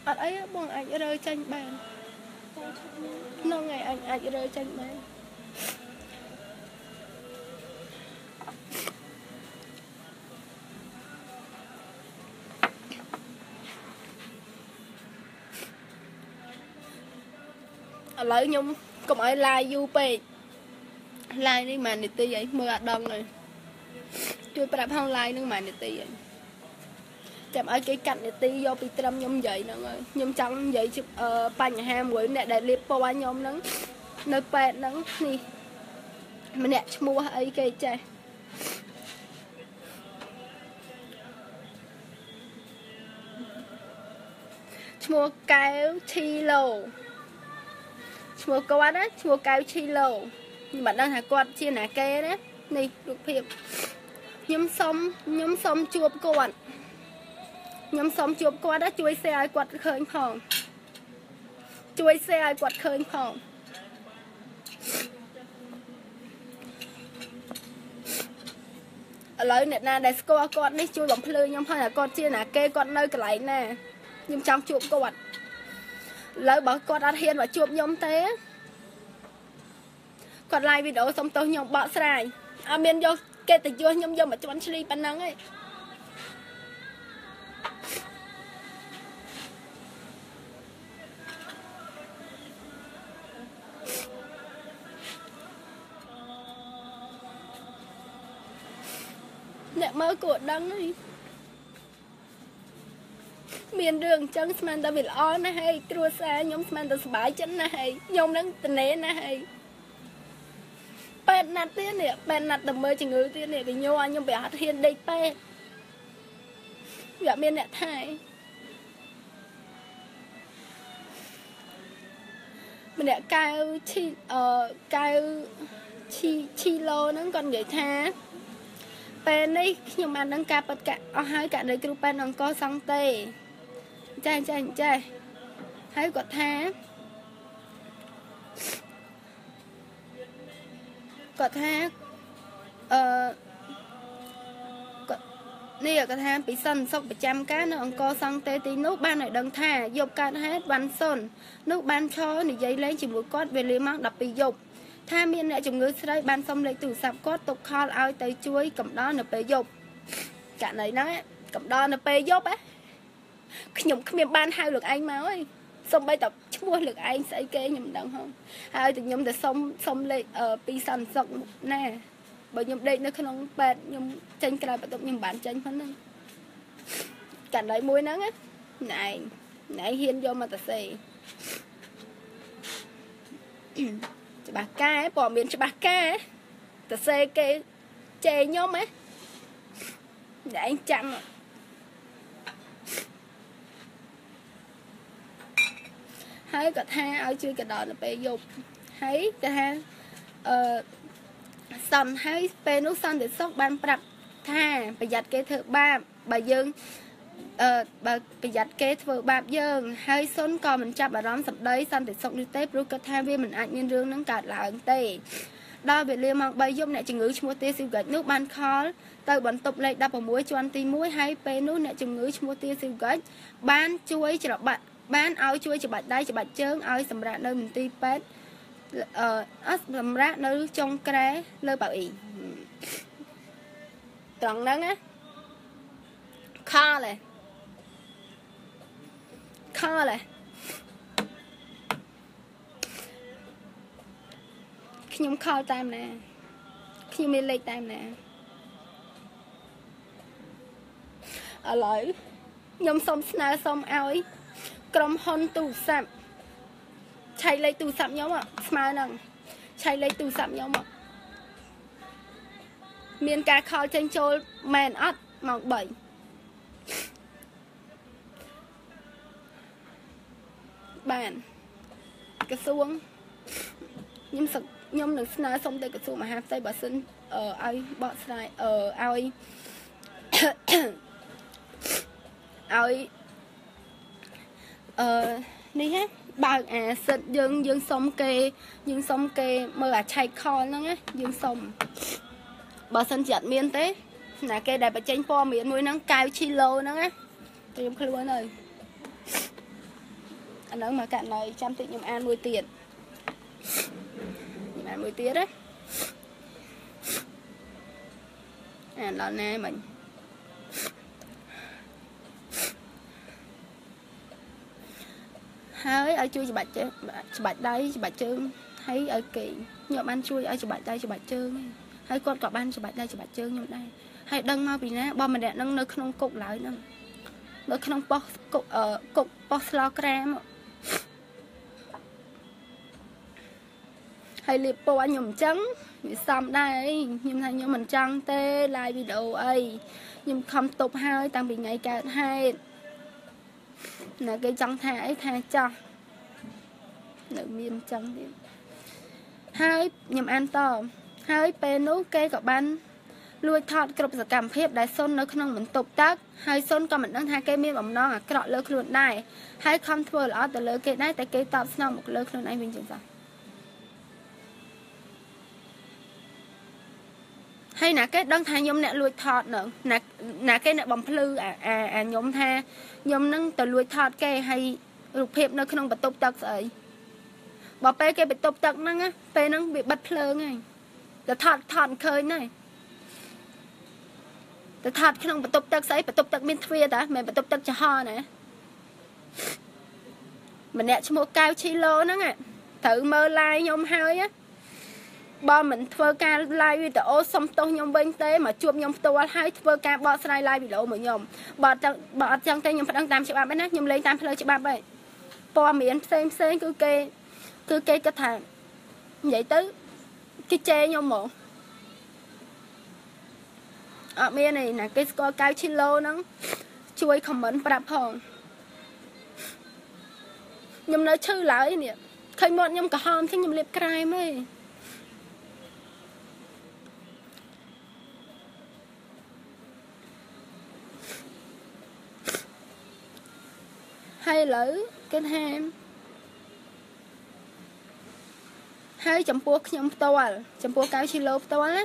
អត់អីបងអាចរើចាញ់បានហ្នឹងហើយអាចរើចាញ់បានឥឡូវខ្ញុំកុំឲ្យ live យូរពេក live នេះមួយនាទីអីមើលអត់ដឹងទេជួយប្រាប់ផង live នឹងមួយនាទីអីចាំឲ្យគេកាត់នាទីយកពីត្រឹមខ្ញុំនិយាយហ្នឹងហើយខ្ញុំចង់និយាយបញ្ហាមួយអ្នកដែលលាបពណ៌ខ្ញុំហ្នឹងនៅពេទ្យហ្នឹងនេះម្នាក់ឈ្មោះអីគេចេះឈ្មោះកែវឈីឡូឈ្មោះគាត់ណាឈ្មោះកែវឈីឡូខ្ញុំមិនដឹងថាគាត់ជាណាគេណានេះរូបភាពខ្ញុំសុំជួបគាត់ខ្ញុំសុំជួបគាត់ណាជួយ share ឲ្យគាត់ឃើញផងជួយ share ឲ្យគាត់ឃើញផងឥឡូវអ្នកណាដែលស្គាល់គាត់នេះជួយបំភ្លឺខ្ញុំផងថាគាត់ជាណាគេគាត់នៅកន្លែងណាខ្ញុំចង់ជួបគាត់ឥឡូវបើគាត់អត់ហ៊ានមកជួបខ្ញុំទេគាត់ live វីដេអូសុំទោសខ្ញុំបកស្រាយអត់មានយកកិត្តិយសខ្ញុំយកមកជន់ឈ្លីប៉ុណ្ណឹងឯងអ្នកមើលគួរដឹងហើយមានរឿងអញ្ចឹងស្មានតែវាល្អណាស់ហើយគ្រួសារខ្ញុំស្មានតែសប្បាយចិត្តណាស់ហើយខ្ញុំនឹងតនេណាស់ហើយពេទ្យណាត់ទៀតនេះពេទ្យណាត់ទៅមើលជំងឺទៀតនេះគេញ័រខ្ញុំវាអត់ហ៊ានដេកពេទ្យវាអត់មានអ្នកថែម្នាក់កែវឈីកែវឈីឡូហ្នឹងគាត់និយាយថាពេលនេះខ្ញុំបានដឹងការពិតអស់ហើយករណីគ្រូពេទ្យអង្គរសង្ទេចេះចេះចេះហើយគាត់ថាអឺគាត់នេះគាត់ថាពីសន្តិសុខប្រចាំការនៅអង្គរសង្ទេទីនោះបានឲ្យដឹងថាយប់កើតហេតុវ៉ាន់សុននោះបានឈរនិយាយលេងជាមួយគាត់វេលាម៉ោង12យប់ថាមានអ្នកជំងឺស្រីបានសុំលេខទូរស័ព្ទគាត់ទុកខលឲ្យទៅជួយកំដរនៅពេលយប់ករណីហ្នឹងកំដរនៅពេលយប់ហ៎ខ្ញុំគ្មានបានហៅលោកឯងមកទេ សំបីតែឈ្មោះលើកឯងស្អីគេខ្ញុំមិនដឹងហងហើយតែខ្ញុំតែសុំលេខពីសន្តិសុខណាបើខ្ញុំដេកនៅក្នុងពេទ្យខ្ញុំចេញក្រៅបន្ទប់ខ្ញុំមិនបានចេញផងហ្នឹងករណីមួយហ្នឹងណាឯងណែហ៊ានយកមកតសេច្បាស់កែព័ត៌មានច្បាស់កែតសេគេជេរខ្ញុំហ៎ណែឯងចាំហើយគាត់ថាឲ្យជួយកដោនៅពេលយប់ហើយគាត់ថាអឺសន្នហើយពេលនោះសន្តិសុខបានប្រាប់ថាប្រយ័ត្នគេធ្វើបាបបើយើងបើប្រយ័ត្នគេធ្វើបាបយើងហើយសុនក៏មិនចាប់អារម្មណ៍សម្ដីសន្តិសុខនេះទេព្រោះគាត់ថាវាមិនអាចមានរឿងនឹងកើតឡើងទេដល់វេលាម៉ោង3យប់អ្នកជំងឺឈ្មោះទាស៊ីវហ្គាច់នោះបានខលទៅបន្ទប់លេខ16ជាន់ទី1ហើយពេលនោះអ្នកជំងឺឈ្មោះទាស៊ីវហ្គាច់បានជួយច្របាក់បានឲ្យជួយច្បាច់ដៃច្បាច់ជើងឲ្យសម្រាប់នៅមន្ទីរពេទ្យសម្រាប់នៅចុងក្រែលើប៉ៅអ៊ីត្រង់ហ្នឹងណាខលឯខលឯខ្ញុំខលតាមណាខ្ញុំមានលេខតាមណាឥឡូវខ្ញុំសូមស្នើសុំឲ្យក្រុមហ៊ុនទូរស័ព្ទឆែកលេខទូរស័ព្ទខ្ញុំស្មើនឹងឆែកលេខទូរស័ព្ទខ្ញុំមានការខលចេញចូលមែនអត់ម៉ោង3បានក្រសួងខ្ញុំនឹងស្នើសុំទៅក្រសួងមហាផ្ទៃបើសិនឲ្យបកស្រាយឲ្យឲ្យនេះហ៎បើកអាសិតយើងសុំគេយើងសុំគេមើលអាឆែកខលហ្នឹងណាយើងសុំបើសិនជាអត់មានទេណាគេដែលបញ្ចេញព័ត៌មានមួយហ្នឹងកៅឈីឡូហ្នឹងណាត្រៀមខ្លួនហើយអាហ្នឹងមកករណីចាំតិចខ្ញុំអានមួយទៀតខ្ញុំអានមួយទៀតណាអានដល់ណាមិញហើយឲ្យជួយច្បាច់ជើងច្បាច់ដៃច្បាច់ជើងហើយឲ្យគេខ្ញុំបានជួយឲ្យច្បាច់ដៃច្បាច់ជើងហើយគាត់ក៏បានច្បាច់ដៃច្បាច់ជើងខ្ញុំដែរហើយដឹងមកពីណាបើម្នាក់នឹងនៅក្នុងគុកឡើយហ្នឹងនៅក្នុងប៉ុស្តិ៍គុកគុកប៉ុស្តិ៍ស្លក្រាមហើយលៀបពណ៌ខ្ញុំអញ្ចឹងវាសំដែរខ្ញុំថាខ្ញុំមិនចង់ទេ live វីដេអូអីខ្ញុំខំទប់ហើយតាំងពីថ្ងៃកើតហេតុណាគេចង់ថាអីថាចោះនៅមានអញ្ចឹងទៀតហើយខ្ញុំអានតហើយពេលនោះគេក៏បានលួចថតគ្រប់សកម្មភាពដែលសុននៅក្នុងបន្ទប់ទឹកហើយសុនក៏មិនដឹងថាគេមានបំណងអាក្រក់លើខ្លួនដែរហើយខំធ្វើល្អទៅលើគេដែរតែគេតបស្នងមកលើខ្លួនឯងវិញចឹងសោះហើយណាគេដឹងថាខ្ញុំអ្នកលួចថតហ្នឹងណាគេអ្នកបំភ្លឺអាខ្ញុំថាខ្ញុំនឹងទៅលួចថតគេហើយរូបភាពនៅក្នុងបន្ទប់ទឹកស្អីបើពេលគេបន្ទប់ទឹកហ្នឹងពេលហ្នឹងវាបិទភ្លើងហើយទៅថតថតឃើញហើយទៅថតក្នុងបន្ទប់ទឹកស្អីបន្ទប់ទឹកមានទ្វារតាមិនបន្ទប់ទឹកចំហណាម្នាក់ឈ្មោះកៅឈីឡូហ្នឹងត្រូវមើល live ខ្ញុំហើយបើមិនធ្វើការ live វីដេអូសុំទោសខ្ញុំវិញទេមកជួបខ្ញុំផ្ទាល់ហើយធ្វើការបកស្រាយ live វីដេអូមកខ្ញុំបើអត់ចឹងទេខ្ញុំប្តឹងតាមច្បាប់ឯណាខ្ញុំលេងតាមផ្លូវច្បាប់ឯងព័ត៌មានផ្សេងផ្សេងគឺគេគិតថានិយាយទៅគេជេរខ្ញុំហ្មងអត់មានទេណាគេស្គាល់កៅឈីឡូហ្នឹងជួយ comment ប្រាប់ផងខ្ញុំនៅឈឺឡើយនេះឃើញមាត់ខ្ញុំក្រហមចឹងខ្ញុំលាបក្រែមឯងហើយឥឡូវគេថាហើយចំពោះខ្ញុំផ្ទាល់ចំពោះកៅឈីឡូផ្ទាល់ណា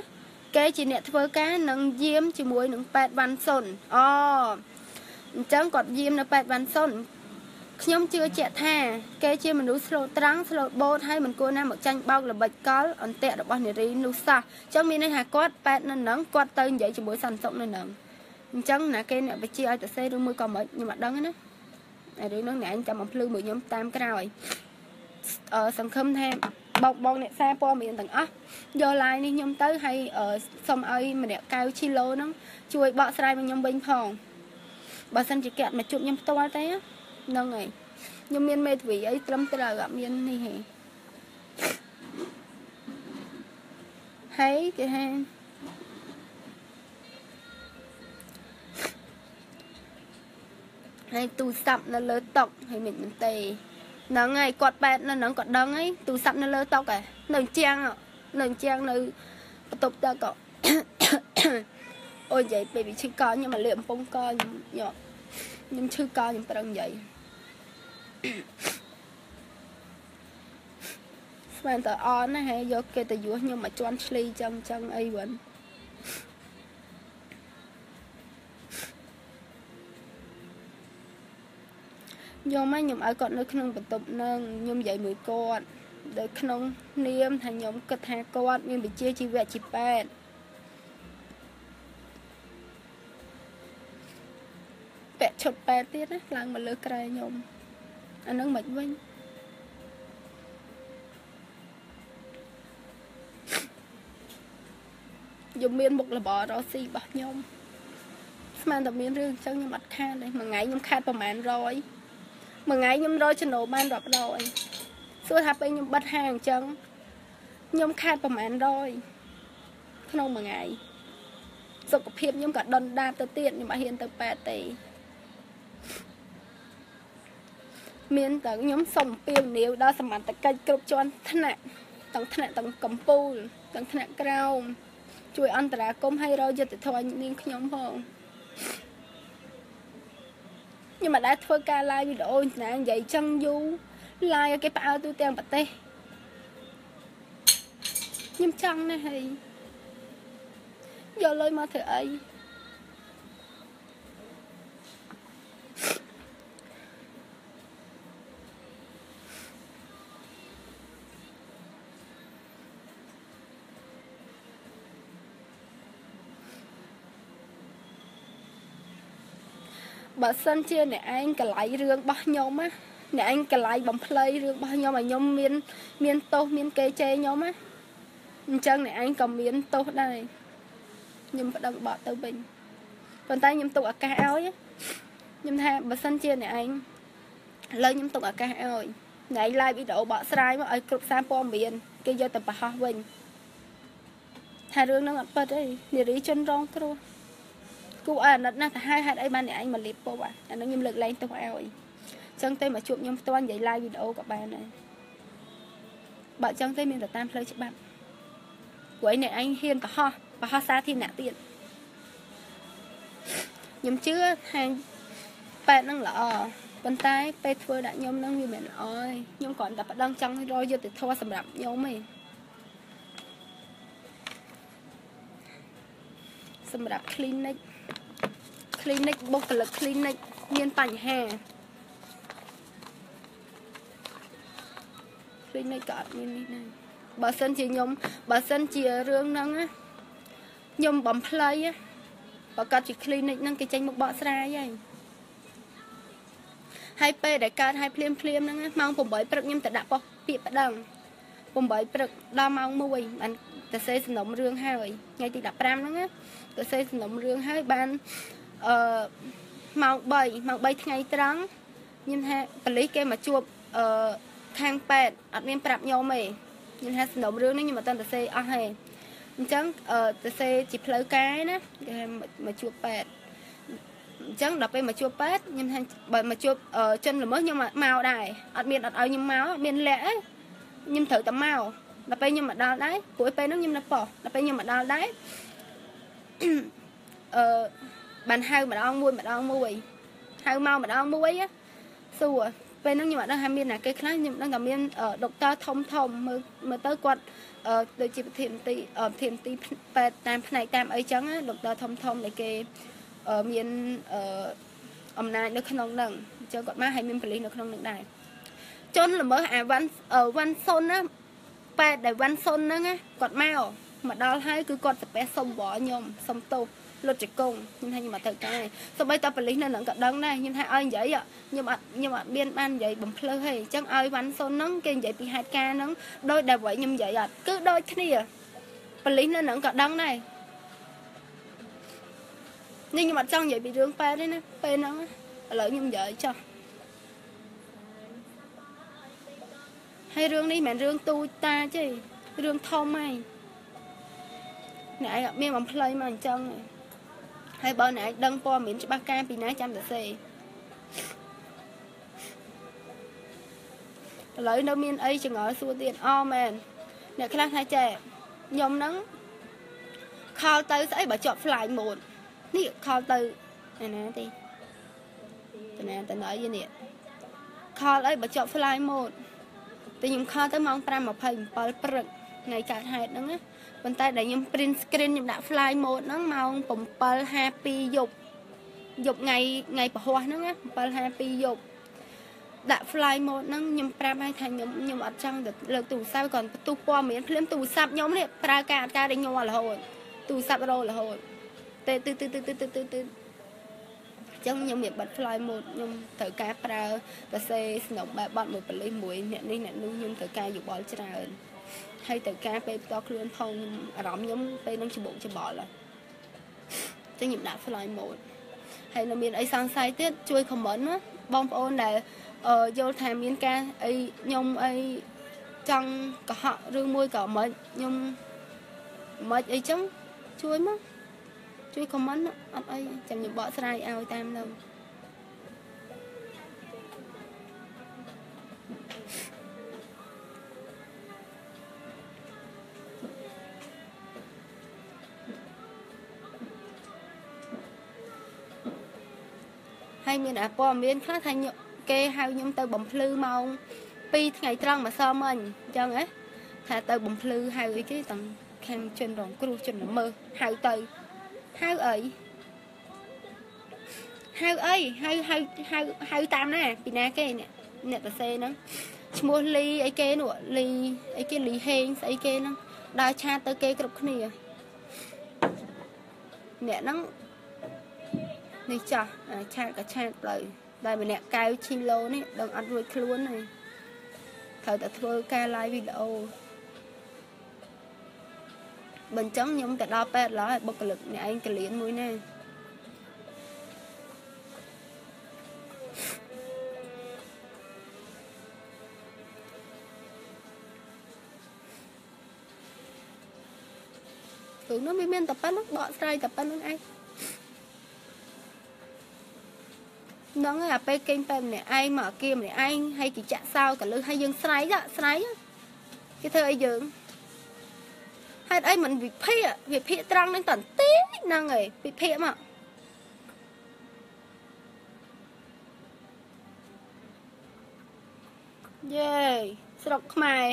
គេជាអ្នកធ្វើការនឹងយាមជាមួយនឹងពេទ្យវ៉ាន់សុនអូអញ្ចឹងគាត់យាមនៅពេទ្យវ៉ាន់សុនខ្ញុំជឿជាក់ថាគេជាមនុស្សស្លូតត្រង់ស្លូតបូតហើយមិនគួរណាមកចាញ់បោកល្បិចកលអន្ទាក់របស់នារីនោះសោះអញ្ចឹងមានន័យថាគាត់ពេទ្យនៅនឹងគាត់ទៅនិយាយជាមួយសន្តិសុខនៅនឹងអញ្ចឹងណាគេអ្នកវិជាឲ្យទៅសេឬមួយក៏មិនខ្ញុំអត់ដឹងទេណា អារឿងហ្នឹងអ្នកឯងចាំបំភ្លឺមួយខ្ញុំតាមក្រោយសង្ឃឹមថាបងអ្នកសារព័ត៌មានទាំងអស់យក live នេះខ្ញុំទៅហើយសូមឲ្យម្នាក់កៅឈីឡូហ្នឹងជួយបកស្រាយមកខ្ញុំវិញផងបើសិនជាគេអត់មកជួបខ្ញុំផ្ទាល់ទេហ្នឹងហើយខ្ញុំមានមេធាវីអីត្រឹមត្រូវអត់មាននេះទេហើយគេថាហើយទូរស័ព្ទនៅលើតុហើយមិនមែនទេហ្នឹងហើយគាត់បែតនៅហ្នឹងគាត់ដឹងហើយទូរស័ព្ទនៅលើតុហ៎នៅជាងនៅជាងនៅបន្ទប់ទឹកក៏អូយនិយាយពេលវាឈឺកខ្ញុំមកលាកកំពង់កខ្ញុំឈឺកខ្ញុំប្រឹងនិយាយស្មានតែអនណាហើយយកគេទៅយោខ្ញុំមកជន់ឆ្លីចឹងចឹងអីវិញយកមកខ្ញុំឲ្យគាត់នៅក្នុងបន្ទប់នឹងខ្ញុំនិយាយមួយគាត់ដោយក្នុងនាមថាខ្ញុំគិតថាគាត់មានវិជ្ជាជីវៈជាពេទ្យពាក់ឈុតពេទ្យទៀតណាឡើងមកលើក្រែខ្ញុំអានឹងមិនវិញខ្ញុំមានមុខរបររកស៊ីរបស់ខ្ញុំស្មានតែមានរឿងអញ្ចឹងខ្ញុំអត់ខាតទេមួយថ្ងៃខ្ញុំខាតប្រហែល100មួយថ្ងៃខ្ញុំរកចំណូលបានរាប់រយសួរថាពេលខ្ញុំបិទហាងអញ្ចឹងខ្ញុំខាតប្រហែល100ក្នុងមួយថ្ងៃសុខភាពខ្ញុំក៏ដុនដាបទៅទៀតខ្ញុំអត់ហ៊ានទៅពេទ្យទេមានតែខ្ញុំសុំពៀវនាវដល់សមត្ថកិច្ចគ្រប់ជាន់ថ្នាក់ទាំងថ្នាក់ទាំងកំពូលទាំងថ្នាក់ក្រោមជួយអន្តរាគមន៍ឲ្យរកយុត្តិធម៌នាងខ្ញុំផងខ្ញុំមិនដែលធ្វើការ live វីដេអូណានិយាយចឹងយូរ live ឲ្យគេផ្អើលទូទាំងប្រទេសខ្ញុំចង់ណាស់ហើយយកលុយមកធ្វើអីបើសិនជាអ្នកឯងកលៃរឿងរបស់ខ្ញុំណាអ្នកឯងកលៃបំភ្លៃរឿងរបស់ខ្ញុំឲ្យខ្ញុំមានទោសមានគេជេរខ្ញុំណាអញ្ចឹងអ្នកឯងក៏មានទោសដែរខ្ញុំប្តឹងបកទៅវិញប៉ុន្តែខ្ញុំទុកឱកាសឲ្យខ្ញុំថាបើសិនជាអ្នកឯងលើខ្ញុំទុកឱកាសឲ្យអ្នកឯង live វីដេអូបកស្រាយមកឲ្យគ្រប់សារព័ត៌មានគេយកទៅបង្ហោះវិញថារឿងហ្នឹងអត់ពិតទេនារីជនរងគ្រោះគូឲ្យអាណិតណាស់ទៅហើយហេតុអីបានអ្នកឯងមកលៀបពោះអានឹងខ្ញុំលើកលែងទោសឲ្យអញ្ចឹងទេមកជួបខ្ញុំផ្ទាល់និយាយ live វីដេអូក៏បានដែរបើអញ្ចឹងទេមានតែតាមផ្លូវច្បាប់ព្រោះឯអ្នកឯងហ៊ានបង្ហោះសាធារណៈទៀតខ្ញុំជឿថាពេទ្យនឹងល្អប៉ុន្តែពេលធ្វើដាក់ខ្ញុំនឹងវាមិនល្អទេខ្ញុំគ្រាន់តែប្តឹងចង់រកយុត្តិធម៌សម្រាប់ខ្ញុំទេសម្រាប់ clinic បុគ្គលិក clinic មានបញ្ហា clinic ក៏អត់មាននេះដែរបើសិនជាខ្ញុំបើសិនជារឿងហ្នឹងណាខ្ញុំបំភ្លៃប្រកាសជា clinic ហ្នឹងគេចេញមកបកស្រាយហើយហើយពេលដែលកើតហើយភ្លាមភ្លាមហ្នឹងម៉ោង8ព្រឹកខ្ញុំទៅដាក់ប៉ុស្តិ៍ពាក្យប្តឹង8ព្រឹកដល់ម៉ោង1បានទៅសេសំណុំរឿងហើយថ្ងៃទី15ហ្នឹងណាទៅសេសំណុំរឿងហើយបានអឺម៉ោង3ថ្ងៃត្រង់ខ្ញុំថាប៉ូលីសគេមកជួបអឺខាងពេទ្យអត់មានប្រាប់ខ្ញុំទេខ្ញុំថាសំណុំរឿងនេះខ្ញុំអត់ទាន់ទៅសេអស់ទេអញ្ចឹងទៅសេជាផ្លូវការណាគេមកជួបពេទ្យអញ្ចឹងដល់ពេលមកជួបពេទ្យខ្ញុំថាបើមកជួបជនល្មើសខ្ញុំមកដែរអត់មានអត់ឲ្យខ្ញុំមកមានលាក់ទេខ្ញុំត្រូវតែមកដល់ពេលខ្ញុំមកដល់ដែរព្រោះពេលហ្នឹងខ្ញុំនៅប៉ុស្តិ៍ដល់ពេលខ្ញុំមកដល់ដែរអឺបានហៅម្ដងមួយម្ដងមួយហៅមកម្ដងមួយសួរពេលហ្នឹងខ្ញុំអត់ដឹងថាមានណាគេខ្លះខ្ញុំដឹងតែមានដុកទ័រធំធំមើលទៅគាត់ដូចជាប្រធានមន្ទីរប្រធានមន្ទីរពេទ្យតាមផ្នែកតាមអីចឹងណាដុកទ័រធំធំដែលគេមានអំណាចនៅក្នុងហ្នឹងអញ្ចឹងគាត់មកឲ្យមានប៉ូលីសនៅក្នុងហ្នឹងដែរជនល្មើសអាវ៉ាន់សុនណាពេទ្យដែលវ៉ាន់សុនហ្នឹងណាគាត់មកដល់ហើយគឺគាត់ស្ពះសុំវល់ខ្ញុំសុំទោស លុតជង្គង់ខ្ញុំថាខ្ញុំអត់ត្រូវការសូម្បីតែប៉ូលីសនៅនឹងក៏ដឹងដែរខ្ញុំថាឲ្យនិយាយខ្ញុំអត់មានបាននិយាយបំភ្លឺទេអញ្ចឹងឲ្យវ៉ាន់សុនហ្នឹងគេនិយាយពីហេតុការណ៍ហ្នឹងដោយដែលអ្វីខ្ញុំនិយាយអត់គឺដូចគ្នាប៉ូលីសនៅនឹងក៏ដឹងដែរនេះខ្ញុំអត់ចង់និយាយពីរឿងពេទ្យទេណាពេលហ្នឹងឥឡូវខ្ញុំនិយាយចោះហើយរឿងនេះមិនមែនរឿងទូចតាទេរឿងធំហើយអ្នកឯងអត់មានបំភ្លៃមកអញ្ចឹងហើយបើអ្នកឯងដឹងព័ត៌មានច្បាស់ការពីណាចាំតែសេឥឡូវនៅមានអីចង្អល់សួរទៀតអមែនអ្នកខ្លះថាចេះខ្ញុំហ្នឹងខលទៅស្អីបើជាប់ fly mode នេះខលទៅឯណាទេតាណាតាណៃនេះខលអីបើជាប់ fly mode តែខ្ញុំខលទៅម៉ោង 5:27 ព្រឹកថ្ងៃកើតហេតុហ្នឹងណាប៉ុន្តែដែលខ្ញុំ print screen ខ្ញុំដាក់ fly mode ហ្នឹងម៉ោង 7:52 យប់យប់ថ្ងៃពហុហ្នឹងណា 7:52 យប់ដាក់ fly mode ហ្នឹងខ្ញុំប្រាប់ឲ្យថាខ្ញុំអត់ចង់ទៅលើកទូរស័ព្ទគាត់បន្ទុះព័ត៌មានភ្លាមទូរស័ព្ទខ្ញុំនេះប្រើការអត់ការដែលញ័ររហូតទូរស័ព្ទរោរហូតទេទឺទឺទឺទឺទឺទឺអញ្ចឹងខ្ញុំមានបិទ fly mode ខ្ញុំត្រូវការប្រើសរសេរស្នំបែបបត់មួយប៉ូលីសមួយអ្នកនេះអ្នកនោះខ្ញុំត្រូវការយោបល់ច្រើនហើយត្រូវការពេលផ្ទាល់ខ្លួនផងអារម្មណ៍ខ្ញុំពេលនឹងច្បុកច្បល់អញ្ចឹងខ្ញុំដាក់ fly mode ហើយនៅមានអីសង្ស័យទៀតជួយ comment ណាបងប្អូនដែលយល់ថាមានការអីខ្ញុំអីចង់កុហកឬមួយក៏មិនខ្ញុំមិនអីចឹងជួយមកជួយ comment អត់អីចាំខ្ញុំបកស្រាយឲ្យតាមនឹងហើយមានអាព័ត៌មានខ្លះថាគេហៅខ្ញុំទៅបំភ្លឺម៉ោង2ថ្ងៃត្រង់ម្សិលមិញអញ្ចឹងហ៎ថាទៅបំភ្លឺហៅអីគេទាំងខាងជនរងគ្រោះជនល្មើសហៅទៅហៅអីហៅអីហៅហៅហៅហៅតាមណាពីណាគេអ្នកតសេហ្នឹងឈ្មោះលីអីគេនោះលីអីគេលីហេងស្អីគេហ្នឹងដើរឆាតទៅគេគ្រប់គ្នាអ្នកហ្នឹងនេះចាស់ឆាតក៏ឆាតទៅតែម្នាក់កៅឈីឡូនេះដឹងអត់រួចខ្លួនទេត្រូវតែធ្វើការ live វីដេអូបើអញ្ចឹងខ្ញុំទៅដល់ពេទ្យឡើយបុគ្គលិកអ្នកឯងកលៀនមួយណាព្រោះនោះវាមានតែប៉ុណ្្នឹងបកស្រាយតែប៉ុណ្្នឹងឯងហ្នឹងហើយអាពេលគេងបែបម្នាក់ឯងមកអាគារម្នាក់ឯងហើយគេចាក់សោកលឹះហើយយើងស្រែកស្រែកគេធ្វើអីយើងហេតុអីមិនវិភាគត្រង់នឹងតន្តិចហ្នឹងឯងវិភាគមកយេស្រុកខ្មែរ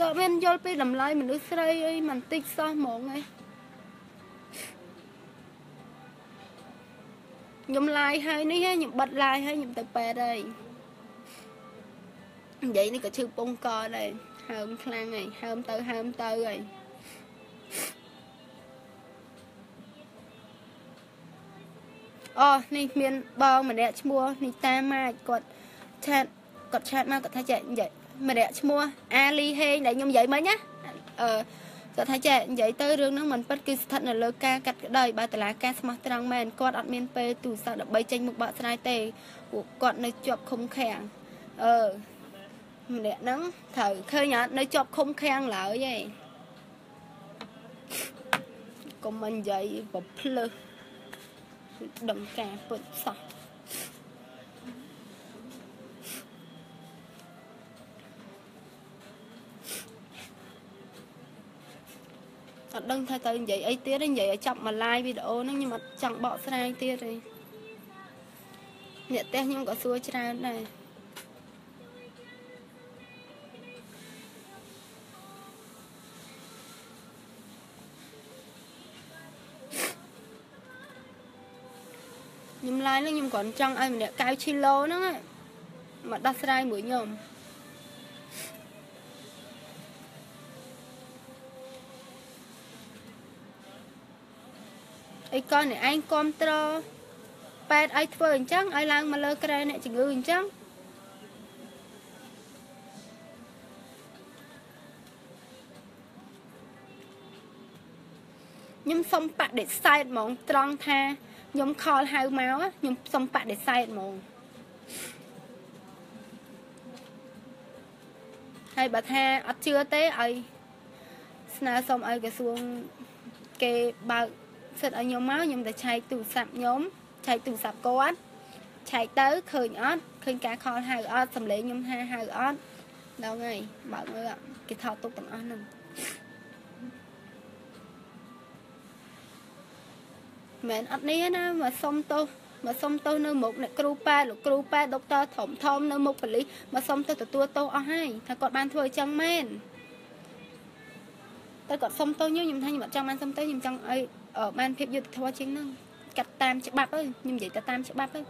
ដល់មានយល់ពីតម្លៃមនុស្សស្រីអីមិនតិចសោះហ្មងឯងខ្ញុំឡាយហើយនេះខ្ញុំបិទឡាយហើយខ្ញុំទៅពេទ្យហើយនិយាយនេះក៏ឈឺពងកដែរហើមខ្លាំងហើយហើមទៅហើមទៅហើយអូនេះមានបងម្នាក់ឈ្មោះនីតាម៉ាចគាត់ឆាតមកគាត់ថាចេះនិយាយម្នាក់ឈ្មោះអាលីហេងដែលខ្ញុំនិយាយមិញណាអឺគាត់ថាចេះនិយាយទៅរឿងហ្នឹងមិនពិតគឺស្ថិតនៅលើការកាត់ក្តីបើតឡាការស្មោះត្រង់មែនគាត់អត់មានពេលទូរស័ព្ទដើម្បីចេញមុខបកស្រាយទេពួកគាត់នៅជាប់ឃុំឃាំងអឺម្នាក់ហ្នឹងត្រូវឃើញអត់នៅជាប់ឃុំឃាំងឡើយឯងកុំមិននិយាយបំភ្លឺដឹងការពិតសោះអត់ដឹងថាទៅនិយាយអីទៀតទេនិយាយឲ្យចាប់មួយ live វីដេអូហ្នឹងខ្ញុំអត់ចង់បកស្រាយទៀតទេអ្នកផ្ទះខ្ញុំក៏សួរច្រើនដែរខ្ញុំ live ហ្នឹងខ្ញុំគ្រាន់ចង់ឲ្យម្នាក់កៅឈីឡូហ្នឹងមកដោះស្រាយមួយខ្ញុំ អីក៏អ្នកឯងគ្រប់ត្រពេទ្យឲ្យធ្វើអញ្ចឹងឲ្យឡើងមកលើក្រែអ្នកជំងឺអញ្ចឹងខ្ញុំសុំបដិសេធហ្មងត្រង់ថាខ្ញុំខលហៅមកខ្ញុំសុំបដិសេធហ្មងហើយបើថាអត់ជឿទេឲ្យស្នើសុំឲ្យក្រសួងគេបើកសិទ្ធឲ្យខ្ញុំមកខ្ញុំទៅឆែកទូរស័ព្ទខ្ញុំឆែកទូរស័ព្ទគាត់ឆែកទៅឃើញអត់ឃើញការខលហៅអត់សំឡេងខ្ញុំថាហៅអត់ដល់ហើយបើកមើលគេថតទុកទាំងអស់ហ្នឹងមិនអត់នេះណាមកសុំទោសមកសុំទោសនៅមុខអ្នកគ្រូពេទ្យលោកគ្រូពេទ្យដុកទ័រធំធំនៅមុខប៉ូលីសមកសុំទោសទទួលទោសអស់ហើយថាគាត់បានធ្វើអញ្ចឹងមែនតែគាត់សុំទោសខ្ញុំថាខ្ញុំអត់ចង់បានសុំទោសខ្ញុំចង់ឲ្យបានភាពយុត្តិធម៌ជាងហ្នឹងកាត់តាមច្បាប់ទៅខ្ញុំនិយាយទៅតាមច្បាប់ទៅ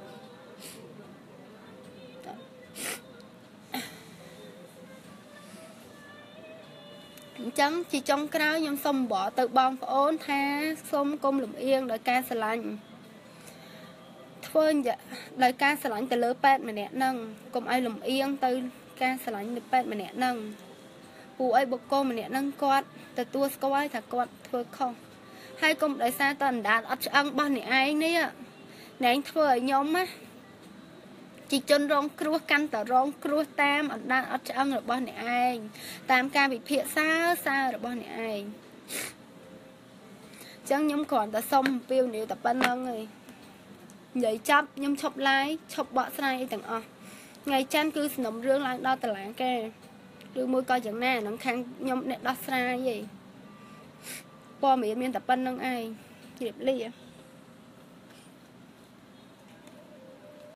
អញ្ចឹងជាចុងក្រោយខ្ញុំសូមបកទៅបងប្អូនថាសូមកុំលំអៀងដោយការស្រឡាញ់ធ្វើដោយការស្រឡាញ់ទៅលើពេទ្យម្នាក់ហ្នឹងកុំឲ្យលំអៀងទៅការស្រឡាញ់លើពេទ្យម្នាក់ហ្នឹងពួកឲ្យបុគ្គលម្នាក់ហ្នឹងគាត់ទទួលស្គាល់ថាគាត់ធ្វើខុសហើយកុំដោយសារតអណ្ដាតអត់ឆ្អឹងរបស់អ្នកឯងនេះអ្នកឯងធ្វើឲ្យខ្ញុំណាជាជនរងគ្រោះកាន់តែរងគ្រោះតាមអណ្ដាតអត់ឆ្អឹងរបស់អ្នកឯងតាមការវិភាគសាររបស់អ្នកឯងអញ្ចឹងខ្ញុំគ្រាន់តែសុំអំពាវនាវតែប៉ុណ្្នឹងឯងនិយាយចាប់ខ្ញុំឈប់ឡាយឈប់បកស្រាយអីទាំងអស់ថ្ងៃច័ន្ទគឺសំណុំរឿងឡើងដល់តុលាការឬមួយក៏យ៉ាងណានឹងខាងខ្ញុំអ្នកដោះស្រាយឯងព័ត៌មានមានតែប៉ុណ្្នឹងឯងជម្រាបលា។